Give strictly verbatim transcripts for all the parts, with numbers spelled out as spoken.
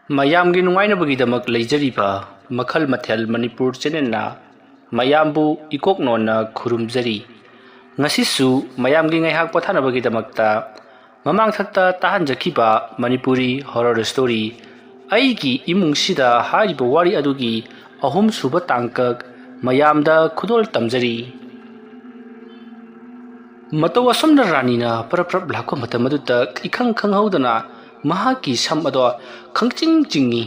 ꯃꯌꯥꯝꯒꯤ ꯅꯨꯡꯉꯥꯏꯅꯕꯒꯤꯗꯃꯛ ꯂꯩꯖꯔꯤꯕ ꯃꯈꯜ ꯃꯊꯦꯜ ꯃꯅꯤꯄꯨꯔ ꯆꯦꯅꯦꯜꯅ ꯃꯌꯥꯝꯕꯨ ꯏꯀꯣꯛ ꯅꯣꯟꯅ ꯈꯨꯔꯨꯝꯖꯔꯤ꯫ ꯉꯁꯤꯁꯨ ꯃꯌꯥꯝꯒꯤ ꯉꯥꯏꯍꯥꯛ ꯄꯣꯊꯥꯅꯕꯒꯤꯗꯃꯛꯇ ꯃꯃꯥꯡꯊꯛꯇ ꯇꯥꯍꯟꯖꯈꯤꯕ ꯃꯅꯤꯄꯨꯔꯤ ꯍꯣꯔꯔ ꯁ꯭ꯇꯣꯔꯤ ꯑꯩꯒꯤ ꯏꯃꯨꯡꯁꯤꯗ ꯍꯥꯏꯔꯤꯕ ꯋꯥꯔꯤ ꯑꯗꯨꯒꯤ ꯑꯍꯨꯝꯁꯨꯕ ꯇꯥꯡꯀꯛ ꯃꯌꯥꯝꯗ ꯈꯨꯗꯣꯜ ꯇꯝꯖꯔꯤ꯫ ꯃꯇꯧ ꯑꯁꯨꯝꯅ ꯔꯥꯅꯤꯅ ꯄꯔꯞ ꯄꯔꯞ ꯂꯥꯛꯄ ꯃꯇꯝ ꯑꯗꯨꯗ ꯏꯈꯪ ꯈꯪꯍꯧꯗꯅ ꯃꯍꯥꯛꯀꯤ ꯁꯝ ꯑꯗꯣ ꯈꯪꯆꯤꯡ ꯆꯤꯡꯉꯤ꯫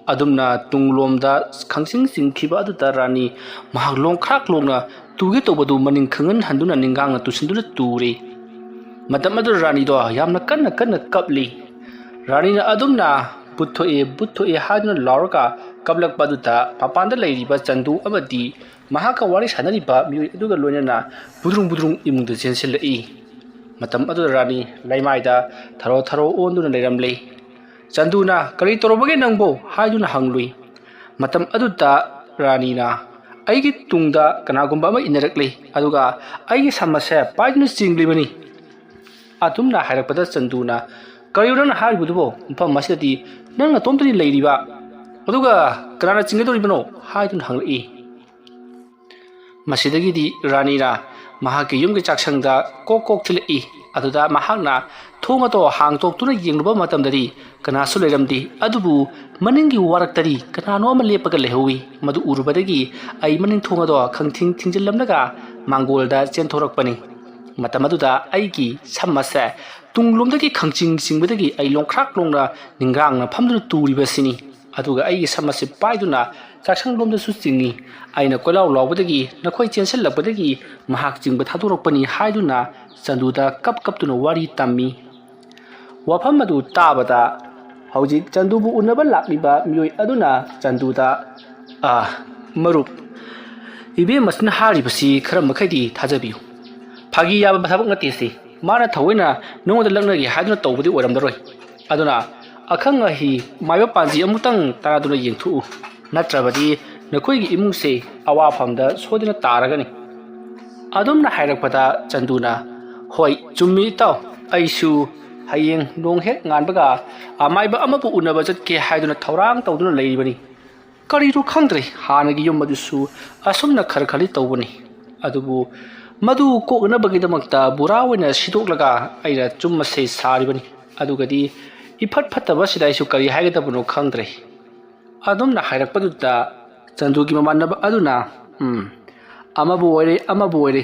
ꯑꯗꯨꯝꯅ ꯇꯨꯡꯂꯣꯝꯗ ꯈꯪꯆꯤꯡ ꯆꯤꯡꯈꯤꯕ ꯑꯗꯨꯗ ꯔꯥꯅꯤ ꯃꯍꯥꯛ ꯂꯣꯡꯈ꯭ꯔꯥꯛ ꯂꯣꯡꯅ ꯇꯨꯒꯦ ꯇꯧꯕꯗꯨ ꯃꯅꯤꯡ ꯈꯪꯍꯟ ꯍꯟꯗꯨꯅ ꯅꯤꯡꯒꯥꯡꯅ ꯇꯨꯁꯤꯟꯗꯨꯅ ꯇꯨꯔꯦ꯫ ꯃꯇꯝ ꯑꯗꯨꯗ ꯔꯥꯅꯤꯗꯣ ꯌꯥꯝꯅ ꯀꯟꯅ ꯀꯟꯅ ꯀꯞꯂꯤ꯫ ꯔꯥꯅꯤꯅ ꯑꯗꯨꯝꯅ "ꯕꯨꯠ ꯊꯣꯛꯑꯦ, ꯕꯨꯠ ꯊꯣꯛꯑꯦ" ꯍꯥꯏꯗꯨꯅ ꯂꯥꯎꯔꯒ ꯀꯞꯂꯛꯄ ꯑꯗꯨꯗ ꯃꯄꯥꯟꯗ ꯂꯩꯔꯤꯕ ꯆꯟꯗꯨ ꯑꯃꯗꯤ ꯃꯍꯥꯛꯀ ꯋꯥꯔꯤ ꯁꯥꯟꯅꯔꯤꯕ ꯃꯤꯑꯣꯏ ꯑꯗꯨꯒ ꯂꯣꯏꯅꯅ ꯕꯨꯗ꯭ꯔꯨꯡ ꯕꯨꯗ꯭ꯔꯨꯡ ꯏꯃꯨꯡꯗ ꯆꯦꯟꯁꯤꯜꯂꯛꯏ꯫ ꯃꯇꯝ ꯑꯗꯨꯗ ꯔꯥꯅꯤ ꯂꯩꯃꯥꯏꯗ ꯊꯔꯣ ꯊꯔꯣ ꯑꯣꯟꯗꯨꯅ ꯂꯩꯔꯝꯂꯦ꯫ ꯆꯟꯗꯨꯅ, "ꯀꯔꯤ ꯇꯧꯔꯕꯒꯦ ꯅꯪꯕꯨ?" ꯍꯥꯏꯗꯨꯅ ꯍꯪꯂꯨꯏ꯫ ꯃꯇꯝ ꯑꯗꯨꯗ ꯔꯥꯅꯤꯅ, "ꯑꯩꯒꯤ ꯇꯨꯡꯗ ꯀꯅꯥꯒꯨꯝꯕ ꯑꯃ ꯏꯟꯅꯔꯛꯂꯤ, ꯑꯗꯨꯒ ꯑꯩꯒꯤ ꯁꯝ ꯑꯁꯦ ꯄꯥꯏꯗꯨꯅ ꯆꯤꯡꯂꯤꯕꯅꯤ꯫" ꯑꯗꯨꯝꯅ ꯍꯥꯏꯔꯛꯄꯗ ꯆꯟꯗꯨꯅ, "ꯀꯔꯤꯅꯣ ꯅꯪꯅ ꯍꯥꯏꯔꯤꯕꯗꯨꯕꯣ? ꯃꯐꯝ ꯑꯁꯤꯗꯗꯤ ꯅꯪ ꯅꯇꯣꯝꯇꯅꯤ ꯂꯩꯔꯤꯕ, ꯑꯗꯨꯒ ꯀꯅꯥꯅ ꯆꯤꯡꯒꯗꯧꯔꯤꯕꯅꯣ?" ꯍꯥꯏꯗꯨꯅ ꯍꯪꯂꯛꯏ꯫ ꯃꯁꯤꯗꯒꯤꯗꯤ ꯔꯥꯅꯤꯅ ꯃꯍꯥꯛꯀꯤ ꯌꯨꯝꯒꯤ ꯆꯥꯛꯁꯪꯗ ꯀꯣꯛ ꯀꯣꯛ ꯊꯤꯜꯂꯛꯏ꯫ ꯑꯗꯨꯗ ꯃꯍꯥꯛꯅ ꯊꯣꯡ ꯑꯗꯣ ꯍꯥꯡꯇꯣꯛꯇꯨꯅ ꯌꯦꯡꯂꯨꯕ ꯃꯇꯝꯗꯗꯤ ꯀꯅꯥꯁꯨ ꯂꯩꯔꯝꯗꯦ꯫ ꯑꯗꯨꯕꯨ ꯃꯅꯤꯡꯒꯤ ꯋꯥꯔꯛꯇꯗꯤ ꯀꯅꯥꯅꯣ ꯑꯃ ꯂꯦꯞꯄꯒ ꯂꯩꯍꯧꯏ꯫ ꯃꯗꯨ ꯎꯔꯨꯕꯗꯒꯤ ꯑꯩ ꯃꯅꯤꯡ ꯊꯣꯡ ꯑꯗꯣ ꯈꯪꯊꯤꯡ ꯊꯤꯡꯖꯤꯜꯂꯝꯂꯒ ꯃꯥꯡꯒꯣꯜꯗ ꯆꯦꯟꯊꯣꯔꯛꯄꯅꯤ꯫ ꯃꯇꯝ ꯑꯗꯨꯗ ꯑꯩꯒꯤ ꯁꯝ ꯑꯁꯦ ꯇꯨꯡꯂꯣꯝꯗꯒꯤ ꯈꯪꯆꯤꯡ ꯆꯤꯡꯕꯗꯒꯤ ꯑꯩ ꯂꯣꯡꯈ꯭ꯔꯥꯛ ꯂꯣꯡꯅ ꯅꯤꯡꯒ꯭ꯔꯥꯡꯅ ꯐꯝꯗꯨꯅ ꯇꯨꯔꯤꯕꯁꯤꯅꯤ꯫ ꯑꯗꯨꯒ ꯑꯩꯒꯤ ꯁꯝ ꯑꯁꯤ ꯄꯥꯏꯗꯨꯅ ꯆꯥꯛꯁꯪꯂꯣꯝꯗꯁꯨ ꯆꯤꯡꯏ꯫ ꯑꯩꯅ ꯀꯣꯏꯂꯥꯎ ꯂꯥꯎꯕꯗꯒꯤ ꯅꯈꯣꯏ ꯆꯦꯟꯁꯤꯜꯂꯛꯄꯗꯒꯤ ꯃꯍꯥꯛ ꯆꯤꯡꯕ ꯊꯥꯗꯣꯔꯛꯄꯅꯤ ꯍꯥꯏꯗꯨꯅ ꯆꯟꯗꯨꯗ ꯀꯞ ꯀꯞꯇꯨꯅ ꯋꯥꯔꯤ ꯇꯝꯃꯤ꯫ ꯋꯥꯐꯝ ꯑꯗꯨ ꯇꯥꯕꯗ ꯍꯧꯖꯤꯛ ꯆꯟꯗꯨꯕꯨ ꯎꯅꯕ ꯂꯥꯛꯂꯤꯕ ꯃꯤꯑꯣꯏ ꯑꯗꯨꯅ ꯆꯟꯗꯨꯗ, "ꯑꯥ, ꯃꯔꯨꯞ, ꯏꯕꯦꯝꯃꯁꯤꯅ ꯍꯥꯏꯔꯤꯕꯁꯤ ꯈꯔ ꯃꯈꯩꯗꯤ ꯊꯥꯖꯕꯤꯌꯨ꯫ ꯐꯥꯒꯤ ꯌꯥꯕ ꯊꯕꯛ ꯅꯠꯇꯦ ꯁꯤ꯫ ꯃꯥꯅ ꯊꯑꯣꯏꯅ ꯅꯉꯣꯟꯗ ꯂꯛꯅꯒꯦ ꯍꯥꯏꯗꯨꯅ ꯇꯧꯕꯗꯤ ꯑꯣꯏꯔꯝꯂꯔꯣꯏ꯫ ꯑꯗꯨꯅ ꯑꯈꯪ ꯑꯍꯩ ꯃꯥꯏꯕ ꯄꯥꯟꯖꯤ ꯑꯃꯨꯛꯇꯪ ꯇꯥꯟꯅꯗꯨꯅ ꯌꯦꯡꯊꯣꯛꯎ꯫ ꯅꯠꯇ꯭ꯔꯕꯗꯤ ꯅꯈꯣꯏꯒꯤ ꯏꯃꯨꯡꯁꯦ ꯑꯋꯥꯐꯝꯗ ꯁꯣꯏꯗꯅ ꯇꯥꯔꯒꯅꯤ꯫" ꯑꯗꯨꯝꯅ ꯍꯥꯏꯔꯛꯄꯗ ꯆꯟꯗꯨꯅ, "ꯍꯣꯏ, ꯆꯨꯝꯃꯤ ꯏꯇꯥꯎ, ꯑꯩꯁꯨ ꯍꯌꯦꯡ ꯅꯣꯡ ꯍꯦꯛ ꯉꯥꯟꯕꯒ ꯑꯃꯥꯏꯕ ꯑꯃꯕꯨ ꯎꯅꯕ ꯆꯠꯀꯦ ꯍꯥꯏꯗꯨꯅ ꯊꯧꯔꯥꯡ ꯇꯧꯗꯨꯅ ꯂꯩꯔꯤꯕꯅꯤ꯫ ꯀꯔꯤꯅꯣ ꯈꯪꯗ꯭ꯔꯦ, ꯍꯥꯟꯅꯒꯤ ꯌꯨꯝ ꯑꯗꯨꯁꯨ ꯑꯁꯨꯝꯅ ꯈꯔ ꯈꯔꯗꯤ ꯇꯧꯕꯅꯤ꯫ ꯑꯗꯨꯕꯨ ꯃꯗꯨ ꯀꯣꯛꯅꯅꯕꯒꯤꯗꯃꯛꯇ ꯕꯣꯔꯥ ꯑꯣꯏꯅ ꯁꯤꯗꯣꯛꯂꯒ ꯑꯩꯅ ꯆꯨꯝ ꯃꯁꯦ ꯁꯥꯔꯤꯕꯅꯤ꯫ ꯑꯗꯨꯒꯗꯤ ꯏꯐꯠ ꯐꯠꯇꯕꯁꯤꯗ ꯑꯩꯁꯨ ꯀꯔꯤ ꯍꯥꯏꯒꯗꯕꯅꯣ ꯈꯪꯗ꯭ꯔꯦ꯫ ꯑꯗꯨꯝꯅ ꯍꯥꯏꯔꯛꯄꯗꯨꯗ ꯆꯟꯗꯨꯒꯤ ꯃꯃꯥꯟꯅꯕ ꯑꯗꯨꯅ, "ꯎꯝ, ꯑꯃꯕꯨ ꯑꯣꯏꯔꯦ, ꯑꯃꯕꯨ ꯑꯣꯏꯔꯦ꯫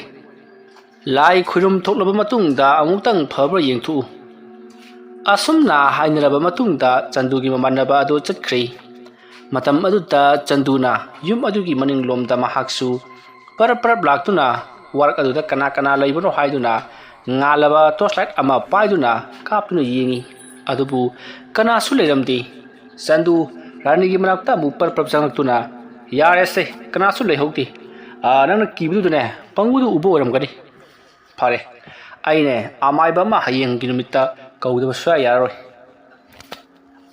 ꯂꯥꯏ ꯈꯨꯔꯨꯝ ꯊꯣꯛꯂꯕ ꯃꯇꯨꯡꯗ ꯑꯃꯨꯛꯇꯪ ꯐꯕ꯭ꯔꯥ ꯌꯦꯡꯊꯣꯛꯎ꯫" ꯑꯁꯨꯝꯅ ꯍꯥꯏꯅꯔꯕ ꯃꯇꯨꯡꯗ ꯆꯟꯗꯨꯒꯤ ꯃꯃꯥꯟꯅꯕ ꯑꯗꯨ ꯆꯠꯈ꯭ꯔꯦ꯫ ꯃꯇꯝ ꯑꯗꯨꯗ ꯆꯟꯗꯨꯅ ꯌꯨꯝ ꯑꯗꯨꯒꯤ ꯃꯅꯤꯡꯂꯣꯝꯗ ꯃꯍꯥꯛꯁꯨ ꯄꯔꯞ ꯄꯔꯞ ꯂꯥꯛꯇꯨꯅ ꯋꯥꯔꯛ ꯑꯗꯨꯗ ꯀꯅꯥ ꯀꯅꯥ ꯂꯩꯕꯅꯣ ꯍꯥꯏꯗꯨꯅ ꯉꯥꯜꯂꯕ torch light ꯑꯃ ꯄꯥꯏꯗꯨꯅ ꯀꯥꯞꯇꯨꯅ ꯌꯦꯡꯉꯤ꯫ ꯑꯗꯨꯕꯨ ꯀꯅꯥꯁꯨ ꯂꯩꯔꯝꯗꯦ꯫ ꯆꯟꯗꯨ ꯔꯥꯅꯤꯒꯤ ꯃꯅꯥꯛꯇ ꯑꯃꯨꯛ ꯄꯔꯞ ꯄꯔꯞ ꯆꯪꯂꯛꯇꯨꯅ, "ꯌꯥꯔꯦꯁꯦ, ꯀꯅꯥꯁꯨ ꯂꯩꯍꯧꯗꯦ꯫ ꯑꯥ, ꯅꯪꯅ ꯀꯤꯕꯗꯨꯗꯅꯦ, ꯄꯪꯎꯗ ꯎꯕ ꯑꯣꯏꯔꯝꯒꯅꯤ꯫ ꯐꯔꯦ, ꯑꯩꯅꯦ ꯑꯃꯥꯏꯕ ꯑꯃ ꯍꯌꯦꯡꯒꯤ ꯅꯨꯃꯤꯠꯇ ꯀꯧꯗꯕ ꯁꯨꯡꯌꯥ ꯌꯥꯔꯔꯣꯏ꯫"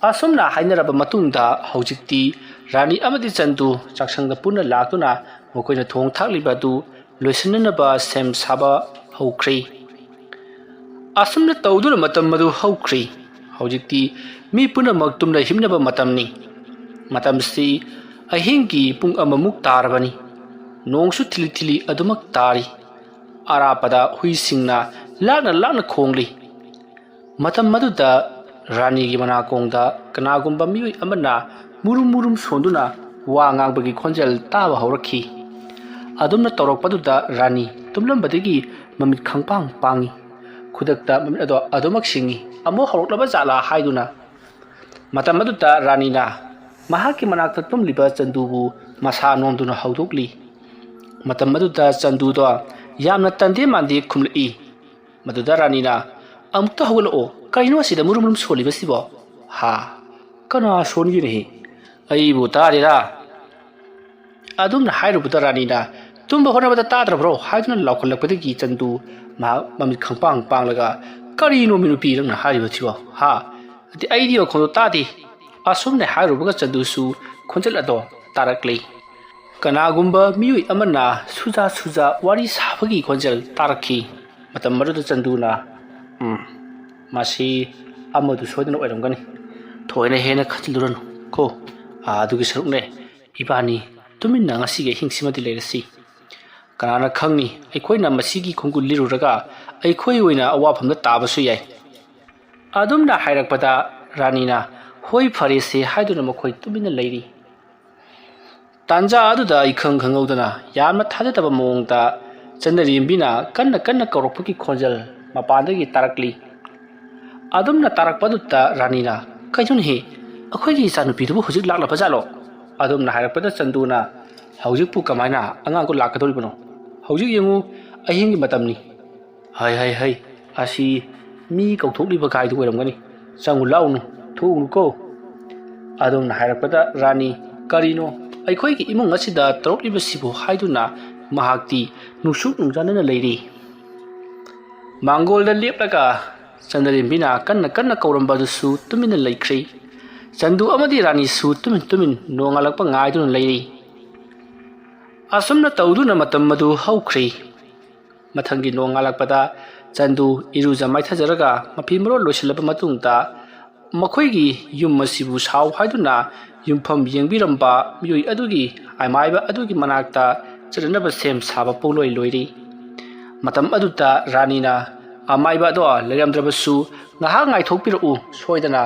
ꯑꯁꯨꯝꯅ ꯍꯥꯏꯅꯔꯕ ꯃꯇꯨꯡꯗ ꯍꯧꯖꯤꯛꯇꯤ ꯔꯥꯅꯤ ꯑꯃꯗꯤ ꯆꯟꯗꯨ ꯆꯥꯛꯁꯪꯗ ꯄꯨꯟꯅ ꯂꯥꯛꯇꯨꯅ ꯃꯈꯣꯏꯅ ꯊꯣꯡ ꯊꯥꯛꯂꯤꯕ ꯑꯗꯨ ꯂꯣꯏꯁꯤꯟꯅꯅꯕ ꯁꯦꯝ ꯁꯥꯕ ꯍꯧꯈ꯭ꯔꯦ꯫ ꯑꯁꯨꯝꯅ ꯇꯧꯗꯨꯅ ꯃꯇꯝ ꯑꯗꯨ ꯍꯧꯈ꯭ꯔꯦ꯫ ꯍꯧꯖꯤꯛꯇꯤ ꯃꯤ ꯄꯨꯝꯅꯃꯛ ꯇꯨꯝꯅ ꯍꯤꯞꯅꯕ ꯃꯇꯝꯅꯤ꯫ ꯃꯇꯝꯁꯤ ꯑꯍꯤꯡꯒꯤ ꯄꯨꯡ ꯑꯃꯃꯨꯛ ꯇꯥꯔꯕꯅꯤ꯫ ꯅꯣꯡꯁꯨ ꯊꯤꯂꯤ ꯊꯤꯂꯤ ꯑꯗꯨꯃꯛ ꯇꯥꯔꯤ꯫ ꯑꯔꯥꯞꯄꯗ ꯍꯨꯏꯁꯤꯡꯅ ꯂꯥꯛꯅ ꯂꯥꯛꯅ ꯈꯣꯡꯂꯤ꯫ ꯃꯇꯝ ꯑꯗꯨꯗ ꯔꯥꯅꯤꯒꯤ ꯃꯅꯥꯀꯣꯡꯗ ꯀꯅꯥꯒꯨꯝꯕ ꯃꯤꯑꯣꯏ ꯑꯃꯅ ꯃꯨꯔꯨꯝ ꯃꯨꯔꯨꯝ ꯁꯣꯟꯗꯨꯅ ꯋꯥ ꯉꯥꯡꯕꯒꯤ ꯈꯣꯟꯖꯦꯜ ꯇꯥꯕ ꯍꯧꯔꯛꯈꯤ꯫ ꯑꯗꯨꯝꯅ ꯇꯧꯔꯛꯄꯗꯨꯗ ꯔꯥꯅꯤ ꯇꯨꯝꯂꯝꯕꯗꯒꯤ ꯃꯃꯤꯠ ꯈꯪꯄꯥꯡ ꯄꯥꯡꯉꯤ꯫ ꯈꯨꯗꯛꯇ ꯃꯃꯤꯠ ꯑꯗꯣ ꯑꯗꯨꯃꯛ ꯁꯤꯡꯉꯤ꯫ ꯑꯃꯨꯛ ꯍꯧꯔꯛꯂꯕ ꯖꯥꯠꯂꯥ ꯍꯥꯏꯗꯨꯅ꯫ ꯃꯇꯝ ꯑꯗꯨꯗ ꯔꯥꯅꯤꯅ ꯃꯍꯥꯛꯀꯤ ꯃꯅꯥꯛꯇ ꯇꯨꯝꯂꯤꯕ ꯆꯟꯗꯨꯕꯨ ꯃꯁꯥ ꯅꯣꯝꯗꯨꯅ ꯍꯧꯗꯣꯛꯂꯤ꯫ ꯃꯇꯝ ꯑꯗꯨꯗ ꯆꯟꯗꯨꯗꯣ ꯌꯥꯝꯅ ꯇꯟꯗꯦ ꯃꯥꯟꯗꯦ ꯈꯨꯝꯂꯛꯏ꯫ ꯃꯗꯨꯗ ꯔꯥꯅꯤꯅ, "ꯑꯃꯨꯛꯇ ꯍꯧꯒꯠꯂꯛꯑꯣ, ꯀꯔꯤꯅꯣ ꯑꯁꯤꯗ ꯃꯨꯔꯨꯝ ꯃꯨꯔꯨꯝ ꯁꯣꯜꯂꯤꯕꯁꯤꯕꯣ?" "ꯍꯥ? ꯀꯅꯥ ꯁꯣꯟꯒꯦꯅꯦꯍꯦ? ꯑꯩꯕꯨ ꯇꯥꯗꯦꯗ꯫" ꯑꯗꯨꯝꯅ ꯍꯥꯏꯔꯨꯕꯗ ꯔꯥꯅꯤꯅ, "ꯇꯨꯝꯕ ꯍꯣꯠꯅꯕꯗ ꯇꯥꯗ꯭ꯔꯕ꯭ꯔꯣ?" ꯍꯥꯏꯗꯨꯅ ꯂꯥꯎꯈꯠꯂꯛꯄꯗꯒꯤ ꯆꯟꯗꯨ ꯃꯍꯥꯛ ꯃꯃꯤꯠ ꯈꯪꯄꯥꯡ ꯄꯥꯡꯂꯒ, "ꯀꯔꯤꯅꯣ ꯃꯤ ꯅꯨꯄꯤ ꯅꯪꯅ ꯍꯥꯏꯔꯤꯕꯁꯤꯕꯣ? ꯍꯥ? ꯑꯗꯤ ꯑꯩꯗꯤ ꯃꯈꯣꯟꯗꯣ ꯇꯥꯗꯦ꯫" ꯑꯁꯨꯝꯅ ꯍꯥꯏꯔꯨꯕꯒ ꯆꯟꯗꯨꯁꯨ ꯈꯣꯟꯖꯦꯜ ꯑꯗꯣ ꯇꯥꯔꯛꯂꯤ꯫ ꯀꯅꯥꯒꯨꯝꯕ ꯃꯤꯑꯣꯏ ꯑꯃꯅ ꯁꯨꯖꯥ ꯁꯨꯖꯥ ꯋꯥꯔꯤ ꯁꯥꯕꯒꯤ ꯈꯣꯟꯖꯦꯜ ꯇꯥꯔꯛꯈꯤ꯫ ꯃꯇꯝ ꯑꯗꯨꯗ ꯆꯟꯗꯨꯅ, "ꯎꯝ, "ꯃꯁꯤ ꯑꯃꯗꯨ ꯁꯣꯏꯗꯅ ꯑꯣꯏꯔꯝꯒꯅꯤ꯫ ꯊꯣꯏꯅ ꯍꯦꯟꯅ ꯈꯟꯖꯤꯜꯂꯨꯔꯅꯨ ꯀꯣ꯫ ꯑꯥ, ꯑꯗꯨꯒꯤ ꯁꯔꯨꯛꯅꯦ, ꯏꯕꯥꯅꯤ ꯇꯨꯃꯤꯟꯅ ꯉꯁꯤꯒꯤ ꯑꯍꯤꯡꯁꯤꯃꯗꯤ ꯂꯩꯔꯁꯤ꯫ ꯀꯅꯥꯅ ꯈꯪꯅꯤ, ꯑꯩꯈꯣꯏꯅ ꯃꯁꯤꯒꯤ ꯈꯣꯡꯒꯨꯜ ꯂꯤꯔꯨꯔꯒ ꯑꯩꯈꯣꯏ ꯑꯣꯏꯅ ꯑꯋꯥꯐꯝꯗ ꯇꯥꯕꯁꯨ ꯌꯥꯏ"꯫ ꯑꯗꯨꯝꯅ ꯍꯥꯏꯔꯛꯄꯗ ꯔꯥꯅꯤꯅ "ꯍꯣꯏ, ꯐꯔꯦꯁꯦ" ꯍꯥꯏꯗꯨꯅ ꯃꯈꯣꯏ ꯇꯨꯃꯤꯟꯅ ꯂꯩꯔꯤ꯫ ꯇꯥꯟꯖꯥ ꯑꯗꯨꯗ ꯏꯈꯪ ꯈꯪꯍꯧꯗꯅ ꯌꯥꯝꯅ ꯊꯥꯖꯗꯕ ꯃꯑꯣꯡꯗ ꯆꯟꯗ꯭ꯔꯦꯝꯕꯤꯅ ꯀꯟꯅ ꯀꯟꯅ ꯀꯧꯔꯛꯄꯒꯤ ꯈꯣꯟꯖꯦꯜ ꯃꯄꯥꯟꯗꯒꯤ ꯇꯥꯔꯛꯂꯤ꯫ ꯑꯗꯨꯝꯅ ꯇꯥꯔꯛꯄ ꯑꯗꯨꯗ ꯔꯥꯅꯤꯅ, "ꯀꯩꯅꯣꯅꯦꯍꯦ, ꯑꯩꯈꯣꯏꯒꯤ ꯏꯆꯥꯅꯨꯄꯤꯗꯨꯕꯨ ꯍꯧꯖꯤꯛ ꯂꯥꯛꯂꯕ ꯖꯥꯠꯂꯣ?" ꯑꯗꯨꯝꯅ ꯍꯥꯏꯔꯛꯄꯗ ꯆꯟꯗꯨꯅ, "ꯍꯧꯖꯤꯛꯄꯨ ꯀꯃꯥꯏꯅ ꯑꯉꯥꯡꯗꯣ ꯂꯥꯛꯀꯗꯧꯔꯤꯕꯅꯣ? ꯍꯧꯖꯤꯛ ꯌꯦꯡꯉꯨ, ꯑꯍꯤꯡꯒꯤ ꯃꯇꯝꯅꯤ꯫ ꯍꯩ, ꯍꯩ, ꯍꯩ, ꯑꯁꯤ ꯃꯤ ꯀꯧꯊꯣꯛꯂꯤꯕ ꯒꯥꯏꯗꯨ ꯑꯣꯏꯔꯝꯒꯅꯤ꯫ ꯆꯪꯉꯨ ꯂꯥꯎꯅꯨ, ꯊꯣꯛꯎꯅꯨꯀꯣ"꯫ ꯑꯗꯨꯝꯅ ꯍꯥꯏꯔꯛꯄꯗ ꯔꯥꯅꯤ, "ꯀꯔꯤꯅꯣ, ꯑꯩꯈꯣꯏꯒꯤ ꯏꯃꯨꯡ ꯑꯁꯤꯗ ꯇꯧꯔꯛꯂꯤꯕꯁꯤꯕꯨ?" ꯍꯥꯏꯗꯨꯅ ꯃꯍꯥꯛꯇꯤ ꯅꯨꯡꯁꯨꯛ ꯅꯨꯡꯖꯥꯅꯅ ꯂꯩꯔꯤ꯫ ꯃꯥꯡꯒꯣꯜꯗ ꯂꯦꯞꯂꯒ ꯆꯟꯗ꯭ꯔꯦꯝꯕꯤꯅ ꯀꯟꯅ ꯀꯟꯅ ꯀꯧꯔꯝꯕ ꯑꯗꯨꯁꯨ ꯇꯨꯃꯤꯟꯅ ꯂꯩꯈ꯭ꯔꯦ꯫ ꯆꯟꯗꯨ ꯑꯃꯗꯤ ꯔꯥꯅꯤꯁꯨ ꯇꯨꯃꯤꯟ ꯇꯨꯃꯤꯟ ꯅꯣꯡꯉꯥꯜꯂꯛꯄ ꯉꯥꯏꯗꯨꯅ ꯂꯩꯔꯤ꯫ ꯑꯁꯨꯝꯅ ꯇꯧꯗꯨꯅ ꯃꯇꯝ ꯑꯗꯨ ꯍꯧꯈ꯭ꯔꯦ꯫ ꯃꯊꯪꯒꯤ ꯅꯣꯡꯉꯥꯜꯂꯛꯄꯗ ꯆꯟꯗꯨ ꯏꯔꯨꯖ ꯃꯥꯏꯊꯖꯔꯒ ꯃꯐꯤ ꯃꯔꯣꯜ ꯂꯣꯏꯁꯤꯜꯂꯕ ꯃꯇꯨꯡꯗ ꯃꯈꯣꯏꯒꯤ ꯌꯨꯝ ꯑꯁꯤꯕꯨ ꯁꯥꯎ ꯍꯥꯏꯗꯨꯅ ꯌꯨꯝꯐꯝ ꯌꯦꯡꯕꯤꯔꯝꯕ ꯃꯤꯑꯣꯏ ꯑꯗꯨꯒꯤ ꯑꯃꯥꯏꯕ ꯑꯗꯨꯒꯤ ꯃꯅꯥꯛꯇ ꯆꯠꯅꯅꯕ ꯁꯦꯝ ꯁꯥꯕ ꯄꯨꯡꯂꯣꯏ ꯂꯣꯏꯔꯤ꯫ ꯃꯇꯝ ꯑꯗꯨꯗ ꯔꯥꯅꯤꯅ ꯑꯃꯥꯏꯕ ꯑꯗꯣ ꯂꯩꯔꯝꯗ꯭ꯔꯕꯁꯨ ꯉꯥꯏꯍꯥꯛ ꯉꯥꯏꯊꯣꯛꯄꯤꯔꯛꯎ, ꯁꯣꯏꯗꯅ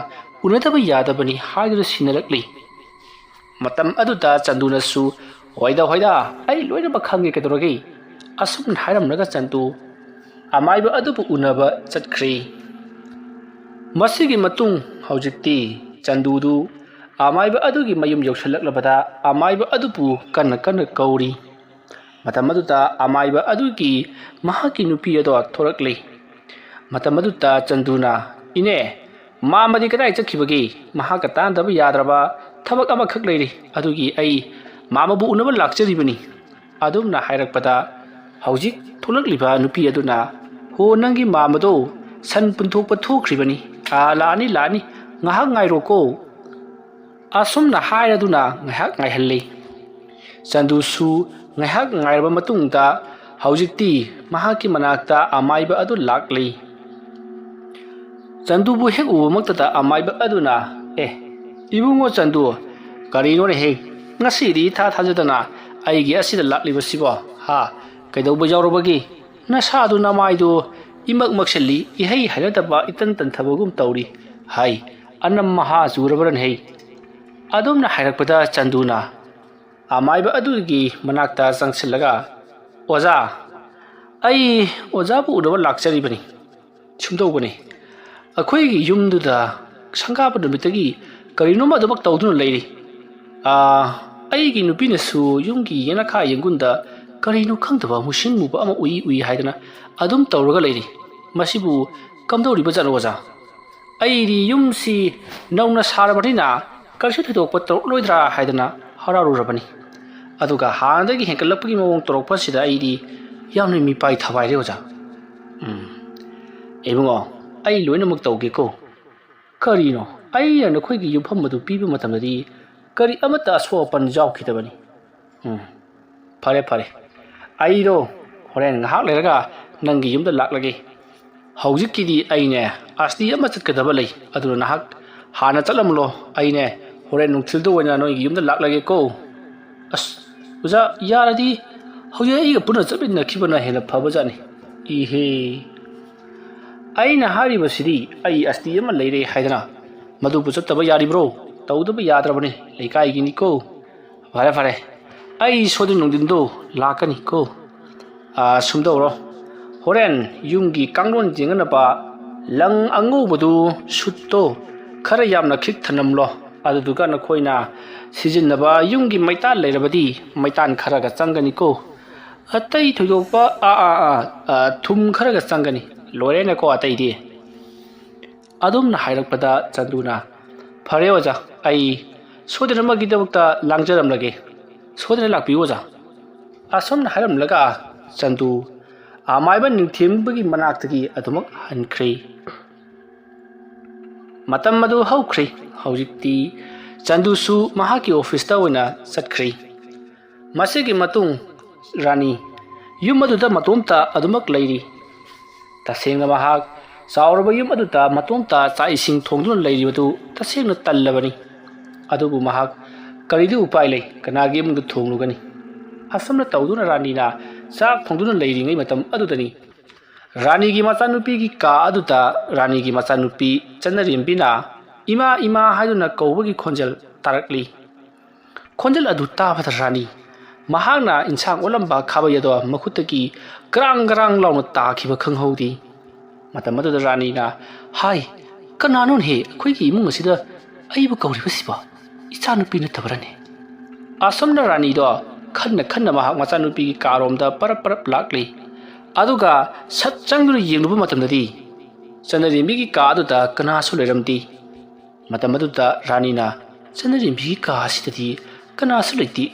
ꯎꯅꯗꯕ ꯌꯥꯗꯕꯅꯤ ꯍꯥꯏꯗꯨꯅ ꯁꯤꯟꯅꯔꯛꯂꯤ꯫ ꯃꯇꯝ ꯑꯗꯨꯗ ꯆꯟꯗꯨꯅꯁꯨ, "ꯍꯣꯏꯗ, ꯍꯣꯏꯗ, ꯑꯩ ꯂꯣꯏꯅꯃꯛ ꯈꯪꯒꯦ, ꯀꯩꯗꯧꯔꯒꯦ?" ꯑꯁꯨꯝꯅ ꯍꯥꯏꯔꯝꯂꯒ ꯆꯟꯗꯨ ꯑꯃꯥꯏꯕ ꯑꯗꯨꯕꯨ ꯎꯅꯕ ꯆꯠꯈ꯭ꯔꯦ꯫ ꯃꯁꯤꯒꯤ ꯃꯇꯨꯡ ꯍꯧꯖꯤꯛꯇꯤ ꯆꯟꯗꯨꯗꯨ ꯑꯃꯥꯏꯕ ꯑꯗꯨꯒꯤ ꯃꯌꯨꯝ ꯌꯧꯁꯤꯜꯂꯛꯂꯕꯗ ꯑꯃꯥꯏꯕ ꯑꯗꯨꯕꯨ ꯀꯟꯅ ꯀꯟꯅ ꯀꯧꯔꯤ꯫ ꯃꯇꯝ ꯑꯗꯨꯗ ꯑꯃꯥꯏꯕ ꯑꯗꯨꯒꯤ ꯃꯍꯥꯛꯀꯤ ꯅꯨꯄꯤ ꯑꯗꯣ ꯊꯣꯔꯛꯂꯤ꯫ ꯃꯇꯝ ꯑꯗꯨꯗ ꯆꯟꯗꯨꯅ, "ꯏꯅꯦ, ꯃꯥꯃꯗꯤ ꯀꯗꯥꯏ ꯆꯠꯈꯤꯕꯒꯦ? ꯃꯍꯥꯛꯀ ꯇꯥꯟꯅꯗꯕ ꯌꯥꯗ꯭ꯔꯕ ꯊꯕꯛ ꯑꯃꯈꯛ ꯂꯩꯔꯤ, ꯑꯗꯨꯒꯤ ꯑꯩ ꯃꯥꯃꯕꯨ ꯎꯅꯕ ꯂꯥꯛꯆꯔꯤꯕꯅꯤ"꯫ ꯑꯗꯨꯝꯅ ꯍꯥꯏꯔꯛꯄꯗ ꯍꯧꯖꯤꯛ ꯊꯣꯛꯂꯛꯂꯤꯕ ꯅꯨꯄꯤ ꯑꯗꯨꯅ, "ꯍꯣ, ꯅꯪꯒꯤ ꯃꯥꯃꯗꯣ ꯁꯟ ꯄꯨꯟꯊꯣꯛꯄ ꯊꯣꯛꯈ꯭ꯔꯤꯕꯅꯤ꯫ ꯑꯥ, ꯂꯥꯛꯑꯅꯤ, ꯂꯥꯛꯑꯅꯤ, ꯉꯥꯏꯍꯥꯛ ꯉꯥꯏꯔꯣꯀꯣ"꯫ ꯑꯁꯨꯝꯅ ꯍꯥꯏꯔꯗꯨꯅ ꯉꯥꯏꯍꯥꯛ ꯉꯥꯏꯍꯜꯂꯤ꯫ ꯆꯟꯗꯨꯁꯨ ꯉꯥꯏꯍꯥꯛ ꯉꯥꯏꯔꯕ ꯃꯇꯨꯡꯗ ꯍꯧꯖꯤꯛꯇꯤ ꯃꯍꯥꯛꯀꯤ ꯃꯅꯥꯛꯇ ꯑꯃꯥꯏꯕ ꯑꯗꯨ ꯂꯥꯛꯂꯤ꯫ ꯆꯟꯗꯨꯕꯨ ꯍꯦꯛ ꯎꯕꯃꯛꯇꯗ ꯑꯃꯥꯏꯕ ꯑꯗꯨꯅ, "ꯑꯦ, ꯏꯕꯨꯡꯉꯣ ꯆꯟꯗꯨ, ꯀꯔꯤꯅꯣꯅꯦꯍꯦ? ꯉꯁꯤꯗꯤ ꯏꯊꯥ ꯊꯥꯖꯗꯅ ꯑꯩꯒꯤ ꯑꯁꯤꯗ ꯂꯥꯛꯂꯤꯕꯁꯤꯕꯣ? ꯍꯥ? ꯀꯩꯗꯧꯕ ꯌꯥꯎꯔꯕꯒꯦ? ꯅꯁꯥꯗꯨ ꯅꯃꯥꯏꯗꯨ ꯏꯃꯛ ꯃꯛꯁꯤꯜꯂꯤ, ꯏꯍꯩ ꯍꯩꯅꯗꯕ ꯏꯇꯟ ꯇꯟꯊꯕꯒꯨꯝ ꯇꯧꯔꯤ꯫ ꯍꯥꯏ, ꯑꯅꯝ ꯃꯍꯥ ꯆꯨꯔꯕ꯭ꯔꯅꯦꯍꯦ?" ꯑꯗꯨꯝꯅ ꯍꯥꯏꯔꯛꯄꯗ ꯆꯟꯗꯨꯅ ꯑꯃꯥꯏꯕ ꯑꯗꯨꯒꯤ ꯃꯅꯥꯛꯇ ꯆꯪꯁꯤꯜꯂꯒ, "ꯑꯣꯖꯥ, ꯑꯩ ꯑꯣꯖꯥꯕꯨ ꯎꯅꯕ ꯂꯥꯛꯆꯔꯤꯕꯅꯤ꯫ ꯁꯨꯝꯗꯧꯕꯅꯤ, ꯑꯩꯈꯣꯏꯒꯤ ꯌꯨꯝꯗꯨꯗ ꯁꯪꯒꯥꯕ ꯅꯨꯃꯤꯠꯇꯒꯤ ꯀꯔꯤꯅꯣꯝꯃ ꯑꯗꯨꯃꯛ ꯇꯧꯗꯨꯅ ꯂꯩꯔꯤ꯫ ꯑꯥ, ꯑꯩꯒꯤ ꯅꯨꯄꯤꯅꯁꯨ ꯌꯨꯝꯒꯤ ꯌꯦꯅꯈꯥ ꯌꯦꯡꯒꯨꯟꯗ ꯀꯔꯤꯅꯣ ꯈꯪꯗꯕ ꯃꯨꯁꯤꯟ ꯃꯨꯕ ꯑꯃ ꯎꯏ ꯎꯏ ꯍꯥꯏꯗꯅ ꯑꯗꯨꯝ ꯇꯧꯔꯒ ꯂꯩꯔꯤ꯫ ꯃꯁꯤꯕꯨ ꯀꯝꯗꯧꯔꯤꯕꯖꯥꯠꯅꯣ ꯑꯣꯖꯥ? ꯑꯩꯗꯤ ꯌꯨꯝꯁꯤ ꯅꯧꯅ ꯁꯥꯔꯕꯅꯤꯅ ꯀꯔꯤꯁꯨ ꯊꯣꯏꯗꯣꯛꯄ ꯇꯧꯔꯛꯂꯣꯏꯗ꯭ꯔꯥ ꯍꯥꯏꯗꯅ ꯍꯔꯥꯎꯔꯨꯔꯕꯅꯤ꯫ ꯑꯗꯨꯒ ꯍꯥꯟꯅꯗꯒꯤ ꯍꯦꯟꯒꯠꯂꯛꯄꯒꯤ ꯃꯑꯣꯡ ꯇꯧꯔꯛꯄꯁꯤꯗ ꯑꯩꯗꯤ ꯌꯥꯝꯅ ꯃꯤꯄꯥꯏ ꯊꯕꯥꯏꯔꯦ ꯑꯣꯖꯥ꯫ ꯎꯝ, ꯏꯕꯨꯡꯉꯣ, ꯑꯩ ꯂꯣꯏꯅꯃꯛ ꯇꯧꯒꯦꯀꯣ꯫ ꯀꯔꯤꯅꯣ, ꯑꯩꯅ ꯅꯈꯣꯏꯒꯤ ꯌꯨꯝꯐꯝ ꯑꯗꯨ ꯄꯤꯕ ꯃꯇꯝꯗꯗꯤ ꯀꯔꯤ ꯑꯃꯠꯇ ꯑꯁꯣꯛ ꯑꯄꯟ ꯌꯥꯎꯈꯤꯗꯕꯅꯤ꯫ ꯎꯝ, ꯐꯔꯦ, ꯐꯔꯦ꯫ ꯑꯩꯗꯣ ꯍꯣꯔꯦꯟ ꯉꯥꯏꯍꯥꯛ ꯂꯩꯔꯒ ꯅꯪꯒꯤ ꯌꯨꯝꯗ ꯂꯥꯛꯂꯒꯦ꯫ ꯍꯧꯖꯤꯛꯀꯤꯗꯤ ꯑꯩꯅꯦ ꯑꯁꯇꯤ ꯑꯃ ꯆꯠꯀꯗꯕ ꯂꯩ, ꯑꯗꯨꯅ ꯅꯍꯥꯛ ꯍꯥꯟꯅ ꯆꯠꯂꯝꯂꯣ꯫ ꯑꯩꯅꯦ ꯍꯣꯔꯦꯟ ꯅꯨꯡꯊꯤꯜꯗ ꯑꯣꯏꯅ ꯅꯣꯏꯒꯤ ꯌꯨꯝꯗ ꯂꯥꯛꯂꯒꯦꯀꯣ꯫ ꯑꯁ, ꯑꯣꯖꯥ, ꯌꯥꯔꯗꯤ ꯍꯧꯖꯤꯛ ꯑꯩꯒ ꯄꯨꯟꯅ ꯆꯠꯃꯤꯟꯅꯈꯤꯕꯅ ꯍꯦꯟꯅ ꯐꯕꯖꯥꯠꯅꯤ꯫ ꯏꯍꯦ, ꯑꯩꯅ ꯍꯥꯏꯔꯤꯕꯁꯤꯗꯤ ꯑꯩ ꯑꯁꯇꯤ ꯑꯃ ꯂꯩꯔꯦ ꯍꯥꯏꯗꯅ ꯃꯗꯨꯕꯨ ꯆꯠꯇꯕ ꯌꯥꯔꯤꯕ꯭ꯔꯣ? ꯇꯧꯗꯕ ꯌꯥꯗ꯭ꯔꯕꯅꯤ, ꯂꯩꯀꯥꯏꯒꯤꯅꯤꯀꯣ꯫ ꯐꯔꯦ, ꯐꯔꯦ, ꯑꯩ ꯁꯣꯏꯗꯅ ꯅꯨꯡꯊꯤꯟꯗꯣ ꯂꯥꯛꯀꯅꯤꯀꯣ꯫ ꯑꯥ, ꯁꯨꯝꯗꯧꯔꯣ, ꯍꯣꯔꯦꯟ ꯌꯨꯝꯒꯤ ꯀꯥꯡꯂꯣꯟ ꯌꯦꯡꯅꯅꯕ ꯂꯪ ꯑꯉꯧꯕꯗꯨ, ꯁꯨꯠꯇꯣ ꯈꯔ ꯌꯥꯝꯅ ꯈꯤꯛ ꯊꯅꯝꯂꯣ꯫ ꯑꯗꯨꯗꯨꯒ ꯅꯈꯣꯏꯅ ꯁꯤꯖꯤꯟꯅꯕ ꯌꯨꯝꯒꯤ ꯃꯩꯇꯥꯟ ꯂꯩꯔꯕꯗꯤ ꯃꯩꯇꯥꯟ ꯈꯔꯒ ꯆꯪꯒꯅꯤꯀꯣ꯫ ꯑꯇꯩ ꯊꯣꯏꯗꯣꯛꯄ, ꯑꯥ, ꯑꯥ, ꯑꯥ, ꯑꯥ, ꯊꯨꯝ ꯈꯔꯒ ꯆꯪꯒꯅꯤ꯫ ꯂꯣꯏꯔꯦꯅꯦꯀꯣ ꯑꯇꯩꯗꯤ꯫ ꯑꯗꯨꯝꯅ ꯍꯥꯏꯔꯛꯄꯗ ꯆꯟꯗꯨꯅ, "ꯐꯔꯦ ꯑꯣꯖꯥ, ꯑꯩ ꯁꯣꯏꯗꯅꯃꯛꯀꯤꯗꯃꯛꯇ ꯂꯥꯡꯖꯔꯝꯂꯒꯦ꯫ ꯁꯣꯏꯗꯅ ꯂꯥꯛꯄꯤꯌꯨ ꯑꯣꯖꯥ"꯫ ꯑꯁꯨꯝꯅ ꯍꯥꯏꯔꯝꯂꯒ ꯆꯟꯗꯨ ꯑꯃꯥꯏꯕ ꯅꯤꯡꯊꯦꯝꯕꯒꯤ ꯃꯅꯥꯛꯇꯒꯤ ꯑꯗꯨꯃꯛ ꯍꯟꯈ꯭ꯔꯦ꯫ ꯃꯇꯝ ꯑꯗꯨ ꯍꯧꯈ꯭ꯔꯦ꯫ ꯍꯧꯖꯤꯛꯇꯤ ꯆꯟꯗꯨꯁꯨ ꯃꯍꯥꯛꯀꯤ ꯑꯣꯐꯤꯁꯇ ꯑꯣꯏꯅ ꯆꯠꯈ꯭ꯔꯦ꯫ ꯃꯁꯤꯒꯤ ꯃꯇꯨꯡ ꯔꯥꯅꯤ ꯌꯨꯝ ꯑꯗꯨꯗ ꯃꯇꯣꯝꯇ ꯑꯗꯨꯃꯛ ꯂꯩꯔꯤ꯫ ꯇꯁꯦꯡꯅ ꯃꯍꯥꯛ ꯆꯥꯎꯔꯕ ꯌꯨꯝ ꯑꯗꯨꯗ ꯃꯇꯣꯝꯇ ꯆꯥꯛ ꯏꯁꯤꯡ ꯊꯣꯡꯗꯨꯅ ꯂꯩꯔꯤꯕꯗꯨ ꯇꯁꯦꯡꯅ ꯇꯜꯂꯕꯅꯤ꯫ ꯑꯗꯨꯕꯨ ꯃꯍꯥꯛ ꯀꯔꯤꯗꯤ ꯎꯄꯥꯏ ꯂꯩ, ꯀꯅꯥꯒꯤ ꯏꯃꯨꯡꯗ ꯊꯣꯡꯂꯨꯒꯅꯤ? ꯑꯁꯨꯝꯅ ꯇꯧꯗꯨꯅ ꯔꯥꯅꯤꯅ ꯆꯥꯛ ꯊꯣꯡꯗꯨꯅ ꯂꯩꯔꯤꯉꯩ ꯃꯇꯝ ꯑꯗꯨꯗꯅꯤ, ꯔꯥꯅꯤꯒꯤ ꯃꯆꯥꯅꯨꯄꯤꯒꯤ ꯀꯥ ꯑꯗꯨꯗ ꯔꯥꯅꯤꯒꯤ ꯃꯆꯥꯅꯨꯄꯤ ꯆꯟꯅꯔꯦꯝꯕꯤꯅ "ꯏꯃꯥ, ꯏꯃꯥ" ꯍꯥꯏꯗꯨꯅ ꯀꯧꯕꯒꯤ ꯈꯣꯟꯖꯦꯜ ꯇꯥꯔꯛꯂꯤ꯫ ꯈꯣꯟꯖꯦꯜ ꯑꯗꯨ ꯇꯥꯕꯗ ꯔꯥꯅꯤ, ꯃꯍꯥꯛꯅ ꯏꯟꯁꯥꯡ ꯑꯣꯠꯂꯝꯕ ꯈꯥꯕꯩ ꯑꯗꯣ ꯃꯈꯨꯠꯇꯒꯤ ꯒ꯭ꯔꯥꯡ ꯒ꯭ꯔꯥꯡ ꯂꯥꯎꯅ ꯇꯥꯈꯤꯕ ꯈꯪꯍꯧꯗꯦ꯫ ꯃꯇꯝ ꯑꯗꯨꯗ ꯔꯥꯅꯤꯅ, "ꯍꯥꯏ, ꯀꯅꯥꯅꯣꯅꯦꯍꯦ ꯑꯩꯈꯣꯏꯒꯤ ꯏꯃꯨꯡ ꯑꯁꯤꯗ ꯑꯩꯕꯨ ꯀꯧꯔꯤꯕꯁꯤꯕꯣ? ꯏꯆꯥꯅꯨꯄꯤ ꯅꯠꯇꯕꯔꯅꯦ?" ꯑꯁꯨꯝꯅ ꯔꯥꯅꯤꯗꯣ ꯈꯟꯅ ꯈꯟꯅ ꯃꯍꯥꯛ ꯃꯆꯥꯅꯨꯄꯤꯒꯤ ꯀꯥꯔꯣꯝꯗ ꯄꯔꯞ ꯄꯔꯞ ꯂꯥꯛꯂꯤ꯫ ꯑꯗꯨꯒ ꯁꯠ ꯆꯪꯗꯨꯅ ꯌꯦꯡꯂꯨꯕ ꯃꯇꯝꯗꯗꯤ ꯆꯟꯅꯔꯦꯝꯕꯤꯒꯤ ꯀꯥ ꯑꯗꯨꯗ ꯀꯅꯥꯁꯨ ꯂꯩꯔꯝꯗꯦ꯫ ꯃꯇꯝ ꯑꯗꯨꯗ ꯔꯥꯅꯤꯅ ꯆꯟꯅꯔꯦꯝꯕꯤꯒꯤ ꯀꯥ ꯑꯁꯤꯗꯗꯤ ꯀꯅꯥꯁꯨ ꯂꯩꯇꯦ꯫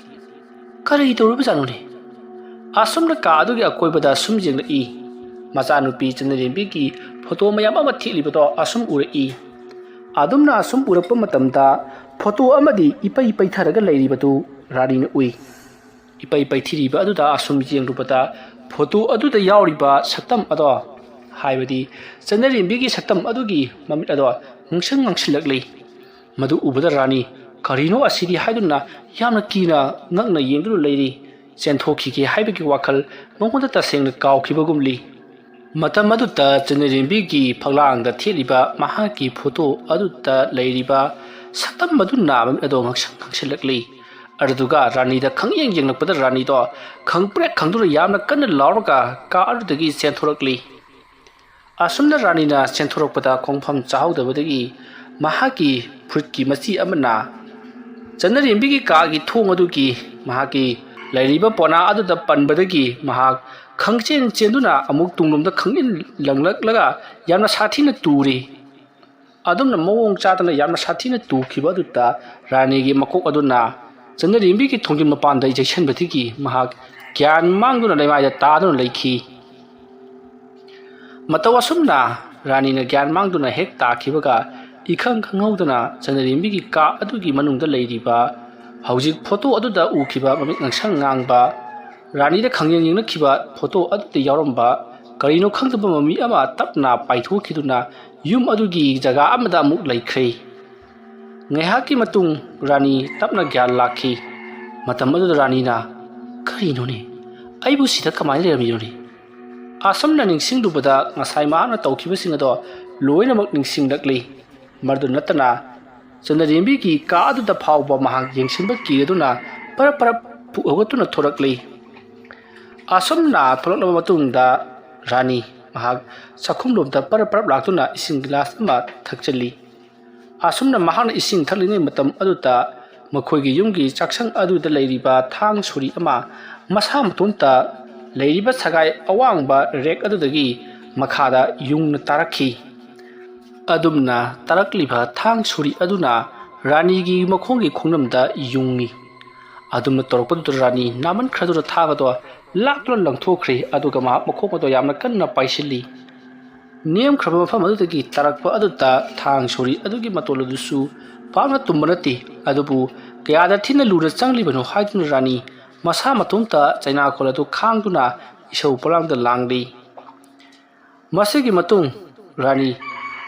ꯀꯔꯤ ꯇꯧꯔꯤꯕꯖꯥꯠꯅꯣꯅꯦ? ꯑꯁꯨꯝꯅ ꯀꯥ ꯑꯗꯨꯒꯤ ꯑꯀꯣꯏꯕꯗ ꯁꯨꯝ ꯌꯦꯡꯂꯛꯏ꯫ ꯃꯆꯥꯅꯨꯄꯤ ꯆꯟꯅꯔꯦꯝꯕꯤꯒꯤ ꯐꯣꯇꯣ ꯃꯌꯥꯝ ꯑꯃ ꯊꯦꯠꯂꯤꯕꯗꯣ ꯑꯁꯨꯝ ꯎꯔꯛꯏ꯫ ꯑꯗꯨꯝꯅ ꯑꯁꯨꯝ ꯎꯔꯛꯄ ꯃꯇꯝꯗ ꯐꯣꯇꯣ ꯑꯃꯗꯤ ꯏꯄꯩ ꯄꯩꯊꯔꯒ ꯂꯩꯔꯤꯕꯗꯨ ꯔꯥꯅꯤꯅ ꯎꯏ꯫ ꯏꯄꯩ ꯄꯩꯊꯤꯔꯤꯕ ꯑꯗꯨꯗ ꯑꯁꯨꯝ ꯌꯦꯡꯂꯨꯕꯗ ꯐꯣꯇꯣ ꯑꯗꯨꯗ ꯌꯥꯎꯔꯤꯕ ꯁꯛꯇꯝ ꯑꯗꯣ, ꯍꯥꯏꯕꯗꯤ ꯆꯟꯅꯔꯦꯝꯕꯤꯒꯤ ꯁꯛꯇꯝ ꯑꯗꯨꯒꯤ ꯃꯃꯤꯠ ꯑꯗꯣ ꯉꯥꯡꯁꯪ ꯉꯥꯡꯁꯤꯜꯂꯛꯂꯤ꯫ ꯃꯗꯨ ꯎꯕꯗ ꯔꯥꯅꯤ "ꯀꯔꯤꯅꯣ ꯑꯁꯤꯗꯤ?" ꯍꯥꯏꯗꯨꯅ ꯌꯥꯝꯅ ꯀꯤꯅ ꯉꯛꯅ ꯌꯦꯡꯗꯨꯅ ꯂꯩꯔꯤ꯫ ꯆꯦꯟꯊꯣꯛꯈꯤꯒꯦ ꯍꯥꯏꯕꯒꯤ ꯋꯥꯈꯜ ꯃꯉꯣꯟꯗ ꯇꯁꯦꯡꯅ ꯀꯥꯎꯈꯤꯕꯒꯨꯝꯂꯤ꯫ ꯃꯇꯝ ꯑꯗꯨꯗ ꯆꯟꯅꯔꯦꯝꯕꯤꯒꯤ ꯐꯛꯂꯥꯡꯗ ꯊꯦꯠꯂꯤꯕ ꯃꯍꯥꯛꯀꯤ ꯐꯣꯇꯣ ꯑꯗꯨꯗ ꯂꯩꯔꯤꯕ ꯁꯛꯇꯝ ꯑꯗꯨꯅ ꯃꯃꯤꯠ ꯑꯗꯣ ꯉꯥꯡꯁꯪ ꯉꯥꯡꯁꯤꯜꯂꯛꯂꯤ꯫ ꯑꯗꯨꯗꯨꯒ ꯔꯥꯅꯤꯗ ꯈꯪꯌꯦꯡ ꯌꯦꯡꯂꯛꯄꯗ ꯔꯥꯅꯤꯗꯣ ꯈꯪꯄ꯭ꯔꯦꯛ ꯈꯪꯗꯨꯅ ꯌꯥꯝꯅ ꯀꯟꯅ ꯂꯥꯎꯔꯒ ꯀꯥ ꯑꯗꯨꯗꯒꯤ ꯆꯦꯟꯊꯣꯔꯛꯂꯤ꯫ ꯑꯁꯨꯝꯅ ꯔꯥꯅꯤꯅ ꯆꯦꯟꯊꯣꯔꯛꯄꯗ ꯈꯣꯡꯐꯝ ꯆꯥꯍꯧꯗꯕꯗꯒꯤ ꯃꯍꯥꯛꯀꯤ ꯐꯨꯔꯤꯠꯀꯤ ꯃꯆꯤ ꯑꯃꯅ ꯆꯟꯅꯔꯦꯝꯕꯤꯒꯤ ꯀꯥꯒꯤ ꯊꯣꯡ ꯑꯗꯨꯒꯤ ꯃꯍꯥꯛꯀꯤ ꯂꯩꯔꯤꯕ ꯄꯣꯅꯥ ꯑꯗꯨꯗ ꯄꯟꯕꯗꯒꯤ ꯃꯍꯥꯛ ꯈꯪꯆꯦꯟ ꯆꯦꯟꯗꯨꯅ ꯑꯃꯨꯛ ꯇꯨꯡꯂꯣꯝꯗ ꯈꯪꯏꯟ ꯂꯪꯂꯛꯂꯒ ꯌꯥꯝꯅ ꯁꯥꯊꯤꯅ ꯇꯨꯔꯤ꯫ ꯑꯗꯨꯝꯅ ꯃꯑꯣꯡ ꯆꯥꯗꯅ ꯌꯥꯝꯅ ꯁꯥꯊꯤꯅ ꯇꯨꯈꯤꯕ ꯑꯗꯨꯗ ꯔꯥꯅꯤꯒꯤ ꯃꯀꯣꯛ ꯑꯗꯨꯅ ꯆꯟꯅꯔꯦꯝꯕꯤꯒꯤ ꯊꯣꯡꯖꯤꯟ ꯃꯄꯥꯟꯗ ꯌꯩꯁꯟꯕꯗꯒꯤ ꯃꯍꯥꯛ ꯒ꯭ꯌꯥꯟ ꯃꯥꯡꯗꯨꯅ ꯂꯩꯃꯥꯏꯗ ꯇꯥꯗꯨꯅ ꯂꯩꯈꯤ꯫ ꯃꯇꯧ ꯑꯁꯨꯝꯅ ꯔꯥꯅꯤꯅ ꯒ꯭ꯌꯥꯟ ꯃꯥꯡꯗꯨꯅ ꯍꯦꯛ ꯇꯥꯈꯤꯕꯒ ꯏꯈꯪ ꯈꯪꯍꯧꯗꯅ ꯆꯟꯅꯔꯦꯝꯕꯤꯒꯤ ꯀꯥ ꯑꯗꯨꯒꯤ ꯃꯅꯨꯡꯗ ꯂꯩꯔꯤꯕ ꯍꯧꯖꯤꯛ ꯐꯣꯇꯣ ꯑꯗꯨꯗ ꯎꯈꯤꯕ ꯃꯃꯤꯠ ꯉꯥꯡꯁꯪ ꯉꯥꯡꯕ ꯔꯥꯅꯤꯗ ꯈꯪꯌꯦꯡ ꯌꯦꯡꯅꯈꯤꯕ ꯐꯣꯇꯣ ꯑꯗꯨꯗ ꯌꯥꯎꯔꯝꯕ ꯀꯔꯤꯅꯣ ꯈꯪꯗꯕ ꯃꯃꯤ ꯑꯃ ꯇꯞꯅ ꯄꯥꯏꯊꯣꯛꯈꯤꯗꯨꯅ ꯌꯨꯝ ꯑꯗꯨꯒꯤ ꯖꯒꯥ ꯑꯃꯗ ꯑꯃꯨꯛ ꯂꯩꯈ꯭ꯔꯦ꯫ ꯉꯥꯏꯍꯥꯛꯀꯤ ꯃꯇꯨꯡ ꯔꯥꯅꯤ ꯇꯞꯅ ꯒ꯭ꯌꯥꯟ ꯂꯥꯛꯈꯤ꯫ ꯃꯇꯝ ꯑꯗꯨꯗ ꯔꯥꯅꯤꯅ, "ꯀꯔꯤꯅꯣꯅꯦ? ꯑꯩꯕꯨ ꯁꯤꯗ ꯀꯃꯥꯏꯅ ꯂꯩꯔꯝꯃꯤꯅꯣꯅꯦ?" ꯑꯁꯨꯝꯅ ꯅꯤꯡꯁꯤꯡꯂꯨꯕꯗ ꯉꯁꯥꯏ ꯃꯍꯥꯛꯅ ꯇꯧꯈꯤꯕꯁꯤꯡ ꯑꯗꯣ ꯂꯣꯏꯅꯃꯛ ꯅꯤꯡꯁꯤꯡꯂꯛꯂꯤ꯫ ꯃꯗꯨ ꯅꯠꯇꯅ ꯆꯟꯗ꯭ꯔꯦꯝꯕꯤꯒꯤ ꯀꯥ ꯑꯗꯨꯗ ꯐꯥꯎꯕ ꯃꯍꯥꯛ ꯌꯦꯡꯁꯤꯟꯕ ꯀꯤꯔꯗꯨꯅ ꯄꯔꯞ ꯄꯔꯞ ꯄꯨꯛ ꯍꯧꯒꯠꯇꯨꯅ ꯊꯣꯔꯛꯂꯤ꯫ ꯑꯁꯨꯝꯅ ꯊꯣꯛꯂꯛꯂꯕ ꯃꯇꯨꯡꯗ ꯔꯥꯅꯤ ꯃꯍꯥꯛ ꯆꯥꯛꯈꯨꯝꯂꯣꯝꯗ ꯄꯔꯞ ꯄꯔꯞ ꯂꯥꯛꯇꯨꯅ ꯏꯁꯤꯡ ꯒꯤꯂꯥꯁ ꯑꯃ ꯊꯛꯆꯤꯜꯂꯤ꯫ ꯑꯁꯨꯝꯅ ꯃꯍꯥꯛꯅ ꯏꯁꯤꯡ ꯊꯛꯂꯤꯉꯩ ꯃꯇꯝ ꯑꯗꯨꯗ ꯃꯈꯣꯏꯒꯤ ꯌꯨꯝꯒꯤ ꯆꯥꯛꯁꯪ ꯑꯗꯨꯗ ꯂꯩꯔꯤꯕ ꯊꯥꯡ ꯁꯣꯔꯤ ꯑꯃ ꯃꯁꯥ ꯃꯇꯣꯝꯇ ꯂꯩꯔꯤꯕ ꯁꯒꯥꯏ ꯑꯋꯥꯡꯕ ꯔꯦꯛ ꯑꯗꯨꯗꯒꯤ ꯃꯈꯥꯗ ꯌꯨꯡꯅ ꯇꯥꯔꯛꯈꯤ꯫ ꯑꯗꯨꯝꯅ ꯇꯥꯔꯛꯂꯤꯕ ꯊꯥꯡ ꯁꯣꯔꯤ ꯑꯗꯨꯅ ꯔꯥꯅꯤꯒꯤ ꯃꯈꯣꯡꯒꯤ ꯈꯣꯡꯅꯝꯗ ꯌꯨꯡꯉꯤ꯫ ꯑꯗꯨꯝꯅ ꯇꯧꯔꯛꯄꯗꯨꯗ ꯔꯥꯅꯤ ꯅꯥꯃꯟꯈ꯭ꯔꯗꯨꯅ ꯊꯥꯡ ꯑꯗꯣ ꯂꯥꯛꯇꯨꯅ ꯂꯪꯊꯣꯛꯈ꯭ꯔꯦ, ꯑꯗꯨꯒ ꯃꯍꯥꯛ ꯃꯈꯣꯡ ꯑꯗꯣ ꯌꯥꯝꯅ ꯀꯟꯅ ꯄꯥꯏꯁꯤꯜꯂꯤ꯫ ꯅꯦꯝꯈ꯭ꯔꯕ ꯃꯐꯝ ꯑꯗꯨꯗꯒꯤ ꯇꯥꯔꯛꯄ ꯑꯗꯨꯗ ꯊꯥꯡ ꯁꯣꯔꯤ ꯑꯗꯨꯒꯤ ꯃꯇꯣꯜ ꯑꯗꯨꯁꯨ ꯄꯥꯛꯅ ꯇꯨꯝꯕ ꯅꯠꯇꯦ, ꯑꯗꯨꯕꯨ ꯀꯌꯥꯗ ꯊꯤꯅ ꯂꯨꯅ ꯆꯪꯂꯤꯕꯅꯣ ꯍꯥꯏꯗꯨꯅ ꯔꯥꯅꯤ ꯃꯁꯥ ꯃꯇꯣꯝꯇ ꯆꯩꯅꯥꯈꯣꯜ ꯑꯗꯨ ꯈꯥꯡꯗꯨꯅ ꯏꯁꯧ ꯄꯣꯂꯥꯡꯗ ꯂꯥꯡꯂꯤ꯫ ꯃꯁꯤꯒꯤ ꯃꯇꯨꯡ ꯔꯥꯅꯤ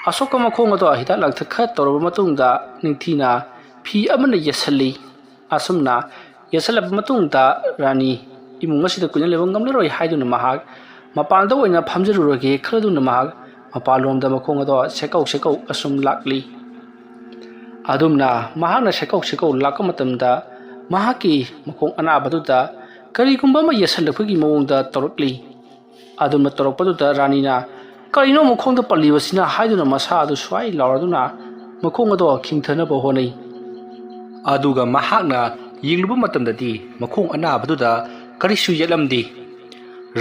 ꯑꯁꯣꯛꯄ ꯃꯈꯣꯡ ꯑꯗꯣ ꯍꯤꯗꯥꯛ ꯂꯥꯡꯊꯛ ꯈꯔ ꯇꯧꯔꯕ ꯃꯇꯨꯡꯗ ꯅꯤꯡꯊꯤꯅ ꯐꯤ ꯑꯃꯅ ꯌꯦꯠꯁꯜꯂꯤ꯫ ꯑꯁꯨꯝꯅ ꯌꯦꯠꯁꯜꯂꯕ ꯃꯇꯨꯡꯗ ꯔꯥꯅꯤ ꯏꯃꯨꯡ ꯑꯁꯤꯗ ꯀꯨꯏꯅ ꯂꯩꯕ ꯉꯝꯂꯔꯣꯏ ꯍꯥꯏꯗꯨꯅ ꯃꯍꯥꯛ ꯃꯄꯥꯟꯗ ꯑꯣꯏꯅ ꯐꯝꯖꯔꯨꯔꯒꯦ ꯈꯜꯂꯗꯨꯅ ꯃꯍꯥꯛ ꯃꯄꯥꯟꯂꯣꯝꯗ ꯃꯈꯣꯡ ꯑꯗꯣ ꯁꯦꯀꯧ ꯁꯦꯀꯧ ꯑꯁꯨꯝ ꯂꯥꯛꯂꯤ꯫ ꯑꯗꯨꯝꯅ ꯃꯍꯥꯛꯅ ꯁꯦꯀꯧ ꯁꯦꯀꯧ ꯂꯥꯛꯄ ꯃꯇꯝꯗ ꯃꯍꯥꯛꯀꯤ ꯃꯈꯣꯡ ꯑꯅꯥꯕꯗꯨꯗ ꯀꯔꯤꯒꯨꯝꯕ ꯑꯃ ꯌꯦꯠꯁꯜꯂꯛꯄꯒꯤ ꯃꯑꯣꯡꯗ ꯇꯧꯔꯛꯂꯤ꯫ ꯑꯗꯨꯝꯅ ꯇꯧꯔꯛꯄꯗꯨꯗ ꯔꯥꯅꯤꯅ, "ꯀꯔꯤꯅꯣ ꯃꯈꯣꯡꯗ ꯄꯜꯂꯤꯕꯁꯤꯅ?" ꯍꯥꯏꯗꯨꯅ ꯃꯁꯥ ꯑꯗꯨ ꯁ꯭ꯋꯥꯏ ꯂꯥꯎꯔꯗꯨꯅ ꯃꯈꯣꯡ ꯑꯗꯣ ꯈꯤꯡꯊꯅꯕ ꯍꯣꯠꯅꯩ꯫ ꯑꯗꯨꯒ ꯃꯍꯥꯛꯅ ꯌꯦꯡꯂꯨꯕ ꯃꯇꯝꯗꯗꯤ ꯃꯈꯣꯡ ꯑꯅꯥꯕꯗꯨꯗ ꯀꯔꯤꯁꯨ ꯌꯦꯠꯂꯝꯗꯦ꯫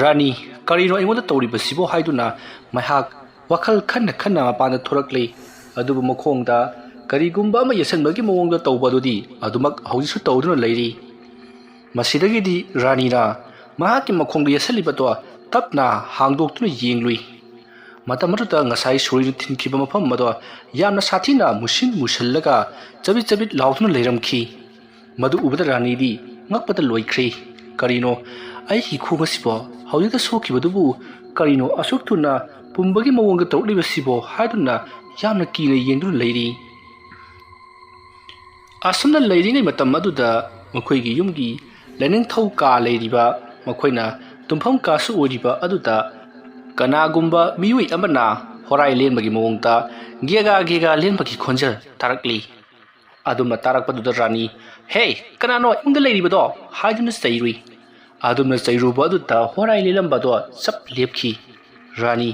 "ꯔꯥꯅꯤ, ꯀꯔꯤꯅꯣ ꯑꯩꯉꯣꯟꯗ ꯇꯧꯔꯤꯕꯁꯤꯕꯣ?" ꯍꯥꯏꯗꯨꯅ ꯃꯍꯥꯛ ꯋꯥꯈꯜ ꯈꯟꯅ ꯈꯟꯅ ꯃꯄꯥꯟꯗ ꯊꯣꯔꯛꯂꯤ꯫ ꯑꯗꯨꯕꯨ ꯃꯈꯣꯡꯗ ꯀꯔꯤꯒꯨꯝꯕ ꯑꯃ ꯌꯦꯠꯁꯟꯕꯒꯤ ꯃꯑꯣꯡꯗ ꯇꯧꯕ ꯑꯗꯨꯗꯤ ꯑꯗꯨꯃꯛ ꯍꯧꯖꯤꯛꯁꯨ ꯇꯧꯗꯨꯅ ꯂꯩꯔꯤ꯫ ꯃꯁꯤꯗꯒꯤꯗꯤ ꯔꯥꯅꯤꯅ ꯃꯍꯥꯛꯀꯤ ꯃꯈꯣꯡꯗ ꯌꯦꯠꯁꯜꯂꯤꯕꯗꯣ ꯇꯞꯅ ꯍꯥꯡꯗꯣꯛꯇꯨꯅ ꯌꯦꯡꯂꯨꯏ꯫ ꯃꯇꯝ ꯑꯗꯨꯗ ꯉꯁꯥꯏ ꯁꯣꯔꯤꯅ ꯊꯤꯟꯈꯤꯕ ꯃꯐꯝ ꯑꯗꯣ ꯌꯥꯝꯅ ꯁꯥꯊꯤꯅ ꯃꯨꯁꯤꯟ ꯃꯨꯁꯤꯜꯂꯒ ꯆꯕꯤꯠ ꯆꯕꯤꯠ ꯂꯥꯎꯗꯨꯅ ꯂꯩꯔꯝꯈꯤ꯫ ꯃꯗꯨ ꯎꯕꯗ ꯔꯥꯅꯤꯗꯤ ꯉꯛꯄꯗ ꯂꯣꯏꯈ꯭ꯔꯦ꯫ "ꯀꯔꯤꯅꯣ, ꯑꯩꯒꯤ ꯈꯣꯡ ꯑꯁꯤꯕꯣ ꯍꯧꯖꯤꯛꯇ ꯁꯣꯛꯈꯤꯕꯗꯨꯕꯨ "ꯀꯔꯤꯅꯣ ꯑꯁꯨꯛ ꯊꯨꯅ ꯄꯨꯝꯕꯒꯤ ꯃꯑꯣꯡꯗ ꯇꯧꯔꯛꯂꯤꯕꯁꯤꯕꯣ?" ꯍꯥꯏꯗꯨꯅ ꯌꯥꯝꯅ ꯀꯤꯅ ꯌꯦꯡꯗꯨꯅ ꯂꯩꯔꯤ꯫ ꯑꯁꯨꯝꯅ ꯂꯩꯔꯤꯉꯩ ꯃꯇꯝ ꯑꯗꯨꯗ ꯃꯈꯣꯏꯒꯤ ꯌꯨꯝꯒꯤ ꯂꯥꯏꯅꯤꯡꯊꯧ ꯀꯥ ꯂꯩꯔꯤꯕ, ꯃꯈꯣꯏꯅ ꯇꯨꯝꯐꯝ ꯀꯥꯁꯨ ꯑꯣꯏꯔꯤꯕ ꯑꯗꯨꯗ ꯀꯅꯥꯒꯨꯝꯕ ꯃꯤꯑꯣꯏ ꯑꯃꯅ ꯍꯣꯔꯥꯏ ꯂꯦꯟꯕꯒꯤ ꯃꯑꯣꯡꯗ ꯒꯦꯒꯥ ꯒꯦꯒꯥ ꯂꯦꯟꯕꯒꯤ ꯈꯣꯟꯖꯦꯜ ꯇꯥꯔꯛꯂꯤ꯫ ꯑꯗꯨꯝꯅ ꯇꯥꯔꯛꯄꯗꯨꯗ ꯔꯥꯅꯤ, "ꯍꯦ, ꯀꯅꯥꯅꯣ ꯏꯃꯨꯡꯗ ꯂꯩꯔꯤꯕꯗꯣ?" ꯍꯥꯏꯗꯨꯅ ꯆꯩꯔꯨꯏ꯫ ꯑꯗꯨꯝꯅ ꯆꯩꯔꯨꯕ ꯑꯗꯨꯗ ꯍꯣꯔꯥꯏ ꯂꯦꯜꯂꯝꯕꯗꯣ ꯆꯞ ꯂꯦꯞꯈꯤ꯫ ꯔꯥꯅꯤ,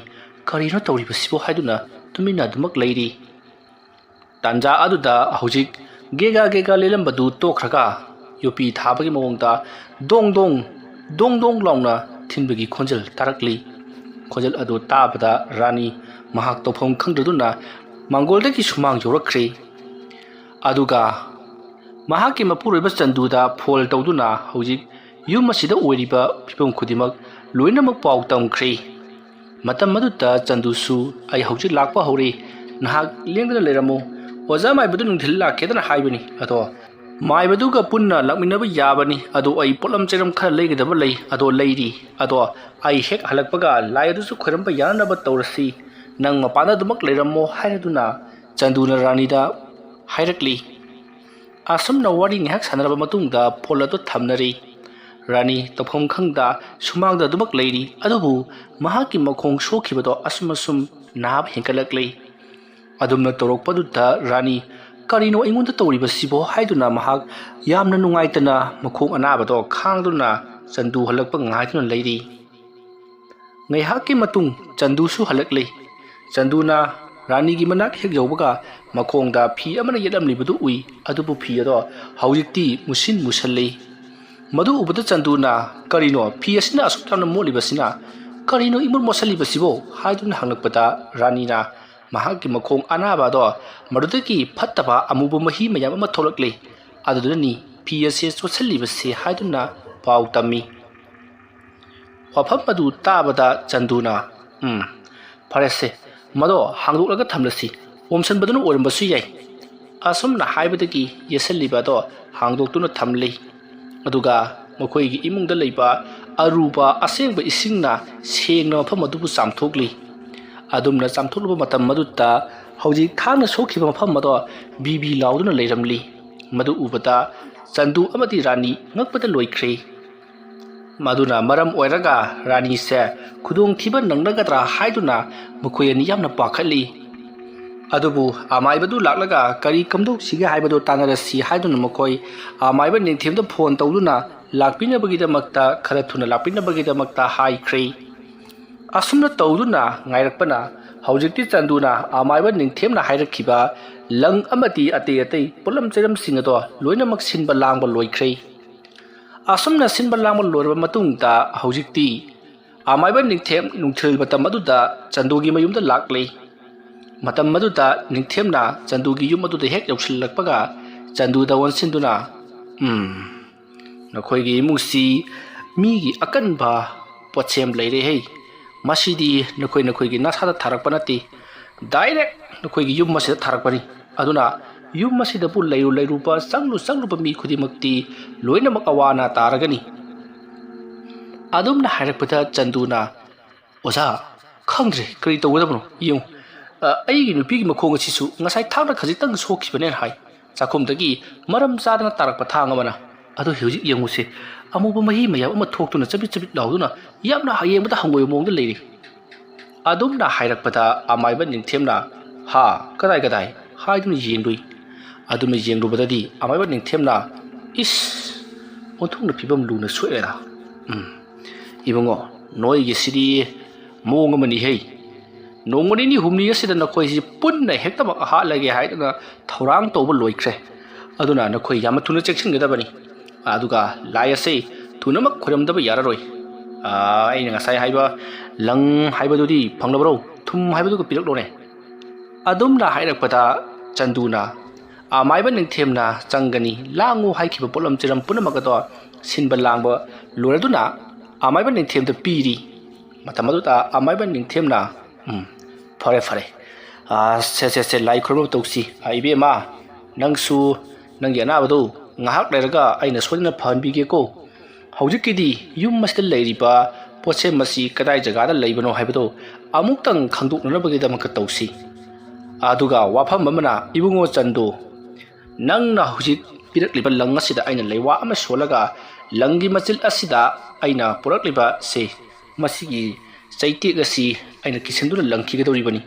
"ꯀꯔꯤꯅꯣ ꯇꯧꯔꯤꯕꯁꯤꯕꯣ?" ꯍꯥꯏꯗꯨꯅ ꯇꯨꯃꯤꯟꯅ ꯑꯗꯨꯃꯛ ꯂꯩꯔꯤ꯫ ꯇꯥꯟꯖꯥ ꯑꯗꯨꯗ ꯍꯧꯖꯤꯛ ꯒꯦꯒꯥ ꯒꯦꯒꯥ ꯂꯦꯜꯂꯝꯕꯗꯨ ꯇꯣꯛꯈ꯭ꯔꯒ ꯌꯣꯄꯤ ꯊꯥꯕꯒꯤ ꯃꯑꯣꯡꯗ ꯗꯣꯡ ꯗꯣꯡ, ꯗꯣꯡ ꯗꯣꯡ ꯂꯥꯎꯅ ꯊꯤꯟꯕꯒꯤ ꯈꯣꯟꯖꯦꯜ ꯇꯥꯔꯛꯂꯤ꯫ ꯈꯣꯟꯖꯦꯜ ꯑꯗꯨ ꯇꯥꯕꯗ ꯔꯥꯅꯤ ꯃꯍꯥꯛ ꯇꯧꯐꯝ ꯈꯪꯗ꯭ꯔꯗꯨꯅ ꯃꯥꯡꯒꯣꯜꯗꯒꯤ ꯁꯨꯃꯥꯡ ꯌꯧꯔꯛꯈ꯭ꯔꯦ꯫ ꯑꯗꯨꯒ ꯃꯍꯥꯛꯀꯤ ꯃꯄꯨꯔꯣꯏꯕ ꯆꯟꯗꯨꯗ ꯐꯣꯟ ꯇꯧꯗꯨꯅ ꯍꯧꯖꯤꯛ ꯌꯨꯝ ꯑꯁꯤꯗ ꯑꯣꯏꯔꯤꯕ ꯐꯤꯕꯝ ꯈꯨꯗꯤꯡꯃꯛ ꯂꯣꯏꯅꯃꯛ ꯄꯥꯎ ꯇꯝꯈ꯭ꯔꯦ꯫ ꯃꯇꯝ ꯑꯗꯨꯗ ꯆꯟꯗꯨꯁꯨ, "ꯑꯩ ꯍꯧꯖꯤꯛ ꯂꯥꯛꯄ ꯍꯧꯔꯦ, ꯅꯍꯥꯛ ꯂꯦꯡꯗꯅ ꯂꯩꯔꯝꯃꯨ꯫ ꯑꯣꯖꯥ ꯃꯥꯏꯕꯗꯨ ꯅꯨꯡꯊꯤꯜ ꯂꯥꯛꯀꯦꯗꯅ ꯍꯥꯏꯕꯅꯤ, ꯑꯗꯣ ꯃꯥꯏꯕꯗꯨꯒ ꯄꯨꯟꯅ ꯂꯥꯛꯃꯤꯟꯅꯕ ꯌꯥꯕꯅꯤ꯫ ꯑꯗꯣ ꯑꯩ ꯄꯣꯠꯂꯝ ꯆꯩꯔꯝ ꯈꯔ ꯂꯩꯒꯗꯕ ꯂꯩ, ꯑꯗꯣ ꯂꯩꯔꯤ꯫ ꯑꯗꯣ ꯑꯩ ꯍꯦꯛ ꯍꯜꯂꯛꯄꯒ ꯂꯥꯏ ꯑꯗꯨꯁꯨ ꯈꯣꯏꯔꯝꯕ ꯌꯥꯅꯅꯕ ꯇꯧꯔꯁꯤ꯫ ꯅꯪ ꯃꯄꯥꯟꯗ ꯑꯗꯨꯃꯛ ꯂꯩꯔꯝꯃꯣ" ꯍꯥꯏꯔꯗꯨꯅ ꯆꯟꯗꯨꯅ ꯔꯥꯅꯤꯗ ꯍꯥꯏꯔꯛꯂꯤ꯫ ꯑꯁꯨꯝꯅ ꯋꯥꯔꯤ ꯉꯥꯏꯍꯥꯛ ꯁꯥꯟꯅꯔꯕ ꯃꯇꯨꯡꯗ ꯐꯣꯟ ꯑꯗꯨ ꯊꯝꯅꯔꯤ꯫ ꯔꯥꯅꯤ ꯇꯧꯐꯝ ꯈꯪꯗ ꯁꯨꯃꯥꯡꯗ ꯑꯗꯨꯃꯛ ꯂꯩꯔꯤ, ꯑꯗꯨꯕꯨ ꯃꯍꯥꯛꯀꯤ ꯃꯈꯣꯡ ꯁꯣꯛꯈꯤꯕꯗꯣ ꯑꯁꯨꯝ ꯑꯁꯨꯝ ꯅꯥꯕ ꯍꯦꯟꯒꯠꯂꯛꯂꯤ꯫ ꯑꯗꯨꯝꯅ ꯇꯧꯔꯛꯄꯗꯨꯗ ꯔꯥꯅꯤ, "ꯀꯔꯤꯅꯣ ꯑꯩꯉꯣꯟꯗ ꯇꯧꯔꯤꯕꯁꯤꯕꯣ?" ꯍꯥꯏꯗꯨꯅ ꯃꯍꯥꯛ ꯌꯥꯝꯅ ꯅꯨꯡꯉꯥꯏꯇꯅ ꯃꯈꯣꯡ ꯑꯅꯥꯕꯗꯣ ꯈꯥꯡꯗꯨꯅ ꯆꯟꯗꯨ ꯍꯜꯂꯛꯄ ꯉꯥꯏꯗꯨꯅ ꯂꯩꯔꯤ꯫ ꯉꯥꯏꯍꯥꯛꯀꯤ ꯃꯇꯨꯡ ꯆꯟꯗꯨꯁꯨ ꯍꯜꯂꯛꯂꯦ꯫ ꯆꯟꯗꯨꯅ ꯔꯥꯅꯤꯒꯤ ꯃꯅꯥꯛ ꯍꯦꯛ ꯌꯧꯕꯒ ꯃꯈꯣꯡꯗ ꯐꯤ ꯑꯃꯅ ꯌꯦꯠꯂꯝꯂꯤꯕꯗꯨ ꯎꯏ, ꯑꯗꯨꯕꯨ ꯐꯤ ꯑꯗꯣ ꯍꯧꯖꯤꯛꯇꯤ ꯃꯨꯁꯤꯟ ꯃꯨꯁꯜꯂꯤ꯫ ꯃꯗꯨ ꯎꯕꯗ ꯆꯟꯗꯨꯅ, "ꯀꯔꯤꯅꯣ ꯐꯤ ꯑꯁꯤꯅ ꯑꯁꯨꯛ ꯌꯥꯝꯅ ꯃꯣꯠꯂꯤꯕꯁꯤꯅ? ꯀꯔꯤꯅꯣ ꯏꯃꯣꯠ ꯃꯣꯠꯁꯜꯂꯤꯕꯁꯤꯕꯣ?" ꯍꯥꯏꯗꯨꯅ ꯍꯪꯂꯛꯄꯗ ꯔꯥꯅꯤꯅ ꯃꯍꯥꯛꯀꯤ ꯃꯈꯣꯡ ꯑꯅꯥꯕ ꯑꯗꯣ ꯃꯗꯨꯗꯒꯤ ꯐꯠꯇꯕ ꯑꯃꯨꯕ ꯃꯍꯤ ꯃꯌꯥꯝ ꯑꯃ ꯊꯣꯛꯂꯛꯂꯤ, ꯑꯗꯨꯗꯨꯅꯅꯤ ꯐꯤ ꯑꯁꯤ ꯆꯣꯠꯁꯜꯂꯤꯕꯁꯤ ꯍꯥꯏꯗꯨꯅ ꯄꯥꯎ ꯇꯝꯃꯤ꯫ ꯋꯥꯐꯝ ꯑꯗꯨ ꯇꯥꯕꯗ ꯆꯟꯗꯨꯅ, "ꯎꯝ, ꯐꯔꯦꯁꯦ, ꯃꯗꯣ ꯍꯥꯡꯗꯣꯛꯂꯒ ꯊꯝꯂꯁꯤ, ꯑꯣꯝꯁꯟꯕꯗꯨꯅ ꯑꯣꯏꯔꯝꯕꯁꯨ ꯌꯥꯏ"꯫ ꯑꯁꯨꯝꯅ ꯍꯥꯏꯕꯗꯒꯤ ꯌꯦꯠꯁꯜꯂꯤꯕ ꯑꯗꯣ ꯍꯥꯡꯗꯣꯛꯇꯨꯅ ꯊꯝꯂꯤ꯫ ꯑꯗꯨꯒ ꯃꯈꯣꯏꯒꯤ ꯏꯃꯨꯡꯗ ꯂꯩꯕ ꯑꯔꯨꯕ ꯑꯁꯦꯡꯕ ꯏꯁꯤꯡꯅ ꯁꯦꯡꯅ ꯃꯐꯝ ꯑꯗꯨꯕꯨ ꯆꯥꯝꯊꯣꯛꯂꯤ꯫ ꯑꯗꯨꯝꯅ ꯆꯥꯝꯊꯣꯛꯂꯨꯕ ꯃꯇꯝ ꯑꯗꯨꯗ ꯍꯧꯖꯤꯛ ꯊꯥꯡꯅ ꯁꯣꯛꯈꯤꯕ ꯃꯐꯝ ꯑꯗꯣ ꯕꯤ ꯕꯤ ꯂꯥꯎꯗꯨꯅ ꯂꯩꯔꯝꯂꯤ꯫ ꯃꯗꯨ ꯎꯕꯗ ꯆꯟꯗꯨ ꯑꯃꯗꯤ ꯔꯥꯅꯤ ꯉꯛꯄꯗ ꯂꯣꯏꯈ꯭ꯔꯦ꯫ ꯃꯗꯨꯅ ꯃꯔꯝ ꯑꯣꯏꯔꯒ ꯔꯥꯅꯤꯁꯦ ꯈꯨꯗꯣꯡꯊꯤꯕ ꯅꯪꯂꯒꯗ꯭ꯔꯥ ꯍꯥꯏꯗꯨꯅ ꯃꯈꯣꯏ ꯑꯅꯤ ꯌꯥꯝꯅ ꯄꯥꯈꯠꯂꯤ꯫ ꯑꯗꯨꯕꯨ ꯑꯃꯥꯏꯕꯗꯨ ꯂꯥꯛꯂꯒ ꯀꯔꯤ ꯀꯝꯗꯧꯁꯤꯒꯦ ꯍꯥꯏꯕꯗꯨ ꯇꯥꯟꯅꯔꯁꯤ ꯍꯥꯏꯗꯨꯅ ꯃꯈꯣꯏ ꯑꯃꯥꯏꯕ ꯅꯤꯡꯊꯦꯝꯗ ꯐꯣꯟ ꯇꯧꯗꯨꯅ ꯂꯥꯛꯄꯤꯅꯕꯒꯤꯗꯃꯛꯇ, ꯈꯔ ꯊꯨꯅ ꯂꯥꯛꯄꯤꯅꯕꯒꯤꯗꯃꯛꯇ ꯍꯥꯏꯈ꯭ꯔꯦ꯫ ꯑꯁꯨꯝꯅ ꯇꯧꯗꯨꯅ ꯉꯥꯏꯔꯛꯄꯅ ꯍꯧꯖꯤꯛꯇꯤ ꯆꯟꯗꯨꯅ ꯑꯃꯥꯏꯕ ꯅꯤꯡꯊꯦꯝꯅ ꯍꯥꯏꯔꯛꯈꯤꯕ ꯂꯪ ꯑꯃꯗꯤ ꯑꯇꯩ ꯑꯇꯩ ꯄꯣꯠꯂꯝ ꯆꯩꯔꯝꯁꯤꯡ ꯑꯗꯣ ꯂꯣꯏꯅꯃꯛ ꯁꯤꯟꯕ ꯂꯥꯡꯕ ꯂꯣꯏꯈ꯭ꯔꯦ꯫ ꯑꯁꯨꯝꯅ ꯁꯤꯟꯕ ꯂꯥꯡꯕ ꯂꯣꯏꯔꯕ ꯃꯇꯨꯡꯗ ꯍꯧꯖꯤꯛꯇꯤ ꯑꯃꯥꯏꯕ ꯅꯤꯡꯊꯦꯝ ꯅꯨꯡꯊꯤꯜ ꯃꯇꯝ ꯑꯗꯨꯗ ꯆꯟꯗꯨꯒꯤ ꯃꯌꯨꯝꯗ ꯂꯥꯛꯂꯦ꯫ ꯃꯇꯝ ꯑꯗꯨꯗ ꯅꯤꯡꯊꯦꯝꯅ ꯆꯟꯗꯨꯒꯤ ꯌꯨꯝ ꯑꯗꯨꯗ ꯍꯦꯛ ꯌꯧꯁꯤꯜꯂꯛꯄꯒ ꯆꯟꯗꯨꯗ ꯑꯣꯟꯁꯤꯟꯗꯨꯅ, "ꯎꯝ, ꯅꯈꯣꯏꯒꯤ ꯏꯃꯨꯡꯁꯤ ꯃꯤꯒꯤ ꯑꯀꯟꯕ ꯄꯣꯠꯁꯦꯝ ꯂꯩꯔꯦ ꯍꯦ꯫ ꯃꯁꯤꯗꯤ ꯅꯈꯣꯏ ꯅꯈꯣꯏꯒꯤ ꯅꯁꯥꯗ ꯊꯥꯔꯛꯄ ꯅꯠꯇꯦ, ꯗꯥꯏꯔꯦꯛ ꯅꯈꯣꯏꯒꯤ ꯌꯨꯝ ꯑꯁꯤꯗ ꯊꯥꯔꯛꯄꯅꯤ꯫ ꯑꯗꯨꯅ ꯌꯨꯝ ꯑꯁꯤꯗꯕꯨ ꯂꯩꯔꯨ ꯂꯩꯔꯨꯕ, ꯆꯪꯂꯨ ꯆꯪꯂꯨꯕ ꯃꯤ ꯈꯨꯗꯤꯡꯃꯛꯇꯤ ꯂꯣꯏꯅꯃꯛ ꯑꯋꯥ ꯑꯅꯥ ꯇꯥꯔꯒꯅꯤ"꯫ ꯑꯗꯨꯝꯅ ꯍꯥꯏꯔꯛꯄꯗ ꯆꯟꯗꯨꯅ, "ꯑꯣꯖꯥ, ꯈꯪꯗ꯭ꯔꯦ, ꯀꯔꯤ ꯇꯧꯒꯗꯕꯅꯣ? ꯌꯦꯡꯉꯨ, ꯑ, ꯑꯩꯒꯤ ꯅꯨꯄꯤꯒꯤ ꯃꯈꯣꯡ ꯑꯁꯤꯁꯨ ꯉꯁꯥꯏ ꯊꯥꯡꯅ ꯈꯖꯤꯛꯇꯪ ꯁꯣꯛꯈꯤꯕꯅꯦꯅ ꯍꯥꯏ, ꯆꯥꯛꯈꯨꯝꯗꯒꯤ ꯃꯔꯝ ꯆꯥꯗꯅ ꯇꯥꯔꯛꯄ ꯊꯥꯡ ꯑꯃꯅ꯫ ꯑꯗꯣ ꯍꯧꯖꯤꯛ ꯌꯦꯡꯉꯨꯁꯦ, ꯑꯃꯨꯕ ꯃꯍꯤ ꯃꯌꯥꯝ ꯑꯃ ꯊꯣꯛꯇꯨꯅ ꯆꯕꯤꯠ ꯆꯕꯤꯠ ꯂꯥꯎꯗꯨꯅ ꯌꯥꯝꯅ ꯌꯦꯡꯕꯗ ꯍꯪꯒꯣꯏꯕ ꯃꯑꯣꯡꯗ ꯂꯩꯔꯤ"꯫ ꯑꯗꯨꯝꯅ ꯍꯥꯏꯔꯛꯄꯗ ꯑꯃꯥꯏꯕ ꯅꯤꯡꯊꯦꯝꯅ, "ꯍꯥ, ꯀꯗꯥꯏ ꯀꯗꯥꯏ?" ꯍꯥꯏꯗꯨꯅ ꯌꯦꯡꯂꯨꯏ꯫ ꯑꯗꯨꯝꯅ ꯌꯦꯡꯂꯨꯕꯗꯗꯤ ꯑꯃꯥꯏꯕ ꯅꯤꯡꯊꯦꯝꯅ, "ꯏꯁ, ꯑꯣꯟꯊꯣꯛꯅ ꯐꯤꯕꯝ ꯂꯨꯅ ꯁꯣꯛꯑꯦꯗ꯫ ꯎꯝ, ꯏꯕꯨꯡꯉꯣ, ꯅꯣꯏꯒꯤꯁꯤꯗꯤ ꯃꯑꯣꯡ ꯑꯃꯅꯤ ꯍꯦ꯫ ꯅꯣꯡꯃ ꯅꯤꯅꯤ ꯍꯨꯝꯅꯤ ꯑꯁꯤꯗ ꯅꯈꯣꯏꯁꯤ ꯄꯨꯟꯅ ꯍꯦꯛꯇꯃꯛ ꯍꯥꯠꯂꯒꯦ ꯍꯥꯏꯗꯅ ꯊꯧꯔꯥꯡ ꯇꯧꯕ ꯂꯣꯏꯈ꯭ꯔꯦ꯫ ꯑꯗꯨꯅ ꯅꯈꯣꯏ ꯌꯥꯝꯅ ꯊꯨꯅ ꯆꯦꯛꯁꯤꯟꯒꯗꯕꯅꯤ꯫ ꯑꯗꯨꯒ ꯂꯥꯏ ꯑꯁꯤ ꯊꯨꯅꯃꯛ ꯈꯣꯏꯔꯝꯗꯕ ꯌꯥꯔꯔꯣꯏ꯫ ꯑꯥ, ꯑꯩꯅ ꯉꯁꯥꯏ ꯍꯥꯏꯕ ꯂꯪ ꯍꯥꯏꯕꯗꯨꯗꯤ ꯐꯪꯂꯕ꯭ꯔꯣ? ꯊꯨꯝ ꯍꯥꯏꯕꯗꯨꯒ ꯄꯤꯔꯛꯂꯣꯅꯦ"꯫ ꯑꯗꯨꯝꯅ ꯍꯥꯏꯔꯛꯄꯗ ꯆꯟꯗꯨꯅ ꯑꯃꯥꯏꯕ ꯅꯤꯡꯊꯦꯝꯅ ꯆꯪꯒꯅꯤ, ꯂꯥꯡꯉꯨ ꯍꯥꯏꯈꯤꯕ ꯄꯣꯠꯂꯝ ꯆꯩꯔꯝ ꯄꯨꯝꯅꯃꯛ ꯑꯗꯣ ꯁꯤꯟꯕ ꯂꯥꯡꯕ ꯂꯣꯏꯔꯗꯨꯅ ꯑꯃꯥꯏꯕ ꯅꯤꯡꯊꯦꯝꯗ ꯄꯤꯔꯤ꯫ ꯃꯇꯝ ꯑꯗꯨꯗ ꯑꯃꯥꯏꯕ ꯅꯤꯡꯊꯦꯝꯅ, "ꯎꯝ, ꯐꯔꯦ, ꯐꯔꯦ꯫ ꯑꯥ, ꯁꯦ, ꯁꯦ, ꯁꯦ, ꯂꯥꯏ ꯈꯨꯔꯨꯝꯕ ꯇꯧꯁꯤ꯫ ꯑꯥ, ꯏꯕꯦꯝꯃ, ꯅꯪꯁꯨ ꯅꯪꯒꯤ ꯑꯅꯥꯕꯗꯨ ꯉꯥꯏꯍꯥꯛ ꯂꯩꯔꯒ ꯑꯩꯅ ꯁꯣꯏꯗꯅ ꯐꯍꯟꯕꯤꯒꯦꯀꯣ" ꯍꯧꯖꯤꯛꯀꯤꯗꯤ ꯌꯨꯝ ꯑꯁꯤꯗ ꯂꯩꯔꯤꯕ ꯄꯣꯠꯁꯦꯝ ꯑꯁꯤ ꯀꯗꯥꯏ ꯖꯒꯥꯗ ꯂꯩꯕꯅꯣ ꯍꯥꯏꯕꯗꯨ ꯑꯃꯨꯛꯇꯪ ꯈꯪꯗꯣꯛꯅꯅꯕꯒꯤꯗꯃꯛꯇ ꯇꯧꯁꯤ꯫ ꯑꯗꯨꯒ ꯋꯥꯐꯝ ꯑꯃꯅ, ꯏꯕꯨꯡꯉꯣ ꯆꯟꯗꯨ, ꯅꯪꯅ ꯍꯧꯖꯤꯛ ꯄꯤꯔꯛꯂꯤꯕ ꯂꯪ ꯑꯁꯤꯗ ꯑꯩꯅ ꯂꯩꯋꯥ ꯑꯃ ꯁꯣꯜꯂꯒ ꯂꯪꯒꯤ ꯃꯆꯤꯜ ꯑꯁꯤꯗ ꯑꯩꯅ ꯄꯨꯔꯛꯂꯤꯕꯁꯦ, ꯃꯁꯤꯒꯤ ꯆꯩꯇꯦꯛ ꯑꯁꯤ ꯑꯩꯅ ꯀꯤꯁꯤꯟꯗꯨꯅ ꯂꯪꯈꯤꯒꯗꯧꯔꯤꯕꯅꯤ꯫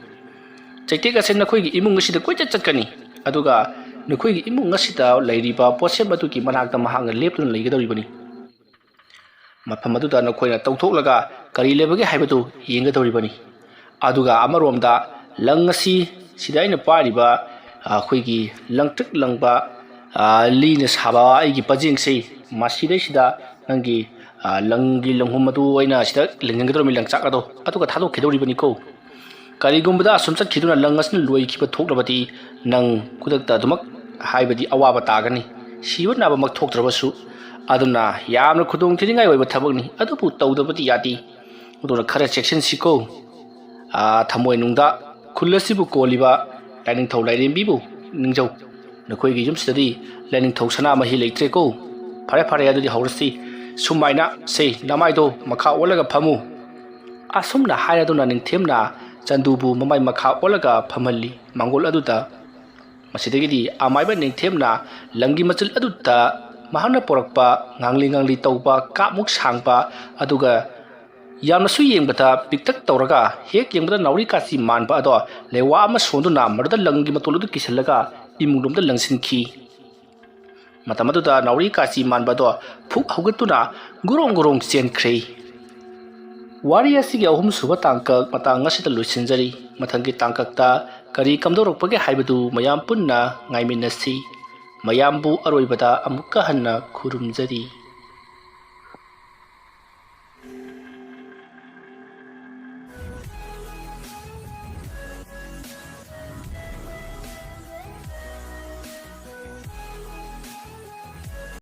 ꯆꯩꯇꯦꯛ ꯑꯁꯤ ꯅꯈꯣꯏꯒꯤ ꯏꯃꯨꯡ ꯑꯁꯤꯗ ꯀꯣꯏꯆꯠ ꯆꯠꯀꯅꯤ, ꯑꯗꯨꯒ ꯅꯈꯣꯏꯒꯤ ꯏꯃꯨꯡ ꯑꯁꯤꯗ ꯂꯩꯔꯤꯕ ꯄꯣꯠꯁꯦꯝ ꯑꯗꯨꯒꯤ ꯃꯅꯥꯛꯇ ꯃꯍꯥꯛꯅ ꯂꯦꯞꯇꯨꯅ ꯂꯩꯒꯗꯧꯔꯤꯕꯅꯤ꯫ ꯃꯐꯝ ꯑꯗꯨꯗ ꯅꯈꯣꯏꯅ ꯇꯧꯊꯣꯛꯂꯒ ꯀꯔꯤ ꯂꯩꯕꯒꯦ ꯍꯥꯏꯕꯗꯨ ꯌꯦꯡꯒꯗꯧꯔꯤꯕꯅꯤ꯫ ꯑꯗꯨꯒ ꯑꯃꯔꯣꯝꯗ ꯂꯪ ꯑꯁꯤ ꯁꯤꯗ ꯑꯩꯅ ꯄꯥꯏꯔꯤꯕ ꯑꯩꯈꯣꯏꯒꯤ ꯂꯪꯇ꯭ꯔꯤꯛ ꯂꯪꯕ, ꯑ, ꯂꯤꯅ ꯁꯥꯕ ꯑꯩꯒꯤ ꯄꯖꯦꯡꯁꯤ ꯃꯁꯤꯗꯩꯁꯤꯗ ꯅꯪꯒꯤ, ꯑ, ꯂꯪꯒꯤ ꯂꯪꯍꯨꯝ ꯑꯗꯨ ꯑꯩꯅ ꯁꯤꯗ ꯂꯦꯡꯍꯟꯒꯗꯧꯔꯤꯕꯅꯤ, ꯂꯪꯆꯥꯛ ꯑꯗꯣ, ꯑꯗꯨꯒ ꯊꯥꯗꯣꯛꯈꯤꯗꯧꯔꯤꯕꯅꯤꯀꯣ꯫ ꯀꯔꯤꯒꯨꯝꯕꯗ ꯑꯁꯨꯝ ꯆꯠꯈꯤꯗꯨꯅ ꯂꯪ ꯑꯁꯤꯅ ꯂꯣꯏꯈꯤꯕ ꯊꯣꯛꯂꯕꯗꯤ ꯅꯪ ꯈꯨꯗꯛꯇ ꯑꯗꯨꯃꯛ, ꯍꯥꯏꯕꯗꯤ ꯑꯋꯥꯕ ꯇꯥꯒꯅꯤ, ꯁꯤꯕ ꯅꯥꯕꯃꯛ ꯊꯣꯛꯇ꯭ꯔꯕꯁꯨ꯫ ꯑꯗꯨꯅ ꯌꯥꯝꯅ ꯈꯨꯗꯣꯡ ꯊꯤꯅꯤꯡꯉꯥꯏ ꯑꯣꯏꯕ ꯊꯕꯛꯅꯤ, ꯑꯗꯨꯕꯨ ꯇꯧꯗꯕꯗꯤ ꯌꯥꯗꯦ꯫ ꯑꯗꯨꯅ ꯈꯔ ꯆꯦꯛꯁꯤꯟꯁꯤꯀꯣ꯫ ꯑꯥ, ꯊꯃꯣꯏꯅꯨꯡꯗ ꯈꯨꯜ ꯑꯁꯤꯕꯨ ꯀꯣꯜꯂꯤꯕ ꯂꯥꯏꯅꯤꯡꯊꯧ ꯂꯥꯏꯔꯦꯝꯕꯤꯕꯨ ꯅꯤꯡꯖꯧ꯫ ꯅꯈꯣꯏꯒꯤ ꯌꯨꯝꯁꯤꯗꯗꯤ ꯂꯥꯏꯅꯤꯡꯊꯧ ꯁꯅꯥꯃꯍꯤ ꯂꯩꯇ꯭ꯔꯦꯀꯣ꯫ ꯐꯔꯦ, ꯐꯔꯦ, ꯑꯗꯨꯗꯤ ꯍꯧꯔꯁꯤ꯫ ꯁꯨꯃꯥꯏꯅ ꯁꯦ, ꯅꯃꯥꯏꯗꯣ ꯃꯈꯥ ꯑꯣꯜꯂꯒ ꯐꯝꯃꯨ꯫ ꯑꯁꯨꯝꯅ ꯍꯥꯏꯔꯗꯨꯅ ꯅꯤꯡꯊꯦꯝꯅ ꯆꯟꯗꯨꯕꯨ ꯃꯃꯥꯏ ꯃꯈꯥ ꯑꯣꯜꯂꯒ ꯐꯝꯍꯜꯂꯤ ꯃꯥꯡꯒꯣꯜ ꯑꯗꯨꯗ꯫ ꯃꯁꯤꯗꯒꯤꯗꯤ ꯑꯃꯥꯏꯕ ꯅꯤꯡꯊꯦꯝꯅ ꯂꯪꯒꯤ ꯃꯆꯤꯜ ꯑꯗꯨꯗ ꯃꯍꯥꯛꯅ ꯄꯨꯔꯛꯄ ꯉꯥꯡꯂꯤ ꯉꯥꯡꯂꯤ ꯇꯧꯕ, ꯀꯥꯞꯃꯨꯛ ꯁꯥꯡꯕ, ꯑꯗꯨꯒ ꯌꯥꯝꯅꯁꯨ ꯌꯦꯡꯕꯗ ꯄꯤꯛꯇꯛ ꯇꯧꯔꯒ, ꯍꯦꯛ ꯌꯦꯡꯕꯗ ꯅꯥꯎꯔꯤ ꯀꯥꯆꯤ ꯃꯥꯟꯕ ꯑꯗꯣ ꯂꯩꯋꯥ ꯑꯃ ꯁꯣꯟꯗꯨꯅ ꯃꯗꯨꯗ ꯂꯪꯒꯤ ꯃꯇꯣꯜ ꯑꯗꯨ ꯀꯤꯁꯤꯜꯂꯒ ꯏꯃꯨꯡꯂꯣꯝꯗ ꯂꯪꯁꯤꯟꯈꯤ꯫ ꯃꯇꯝ ꯑꯗꯨꯗ ꯅꯥꯎꯔꯤ ꯀꯥꯆꯤ ꯃꯥꯟꯕ ꯑꯗꯣ ꯐꯨꯛ ꯍꯧꯒꯠꯇꯨꯅ ꯒꯨꯔꯣꯡ ꯒꯨꯔꯣꯡ ꯆꯦꯟꯈ꯭ꯔꯦ꯫ ꯋꯥꯔꯤ ꯑꯁꯤꯒꯤ ꯑꯍꯨꯝꯁꯨꯕ ꯇꯥꯡꯀꯛ ꯃꯇꯥꯡ ꯑꯁꯤꯗ ꯂꯣꯏꯁꯤꯟꯖꯔꯤ꯫ ꯃꯊꯪꯒꯤ ꯇꯥꯡꯀꯛꯇ ꯀꯔꯤ ꯀꯝꯗꯧꯔꯛꯄꯒꯦ ꯍꯥꯏꯕꯗꯨ ꯃꯌꯥꯝ ꯄꯨꯟꯅ ꯉꯥꯏꯃꯤꯟꯅꯁꯤ꯫ ꯃꯌꯥꯝꯕꯨ ꯑꯔꯣꯏꯕꯗ ꯑꯃꯨꯛꯀ ꯍꯟꯅ ꯈꯨꯔꯨꯝꯖꯔꯤ꯫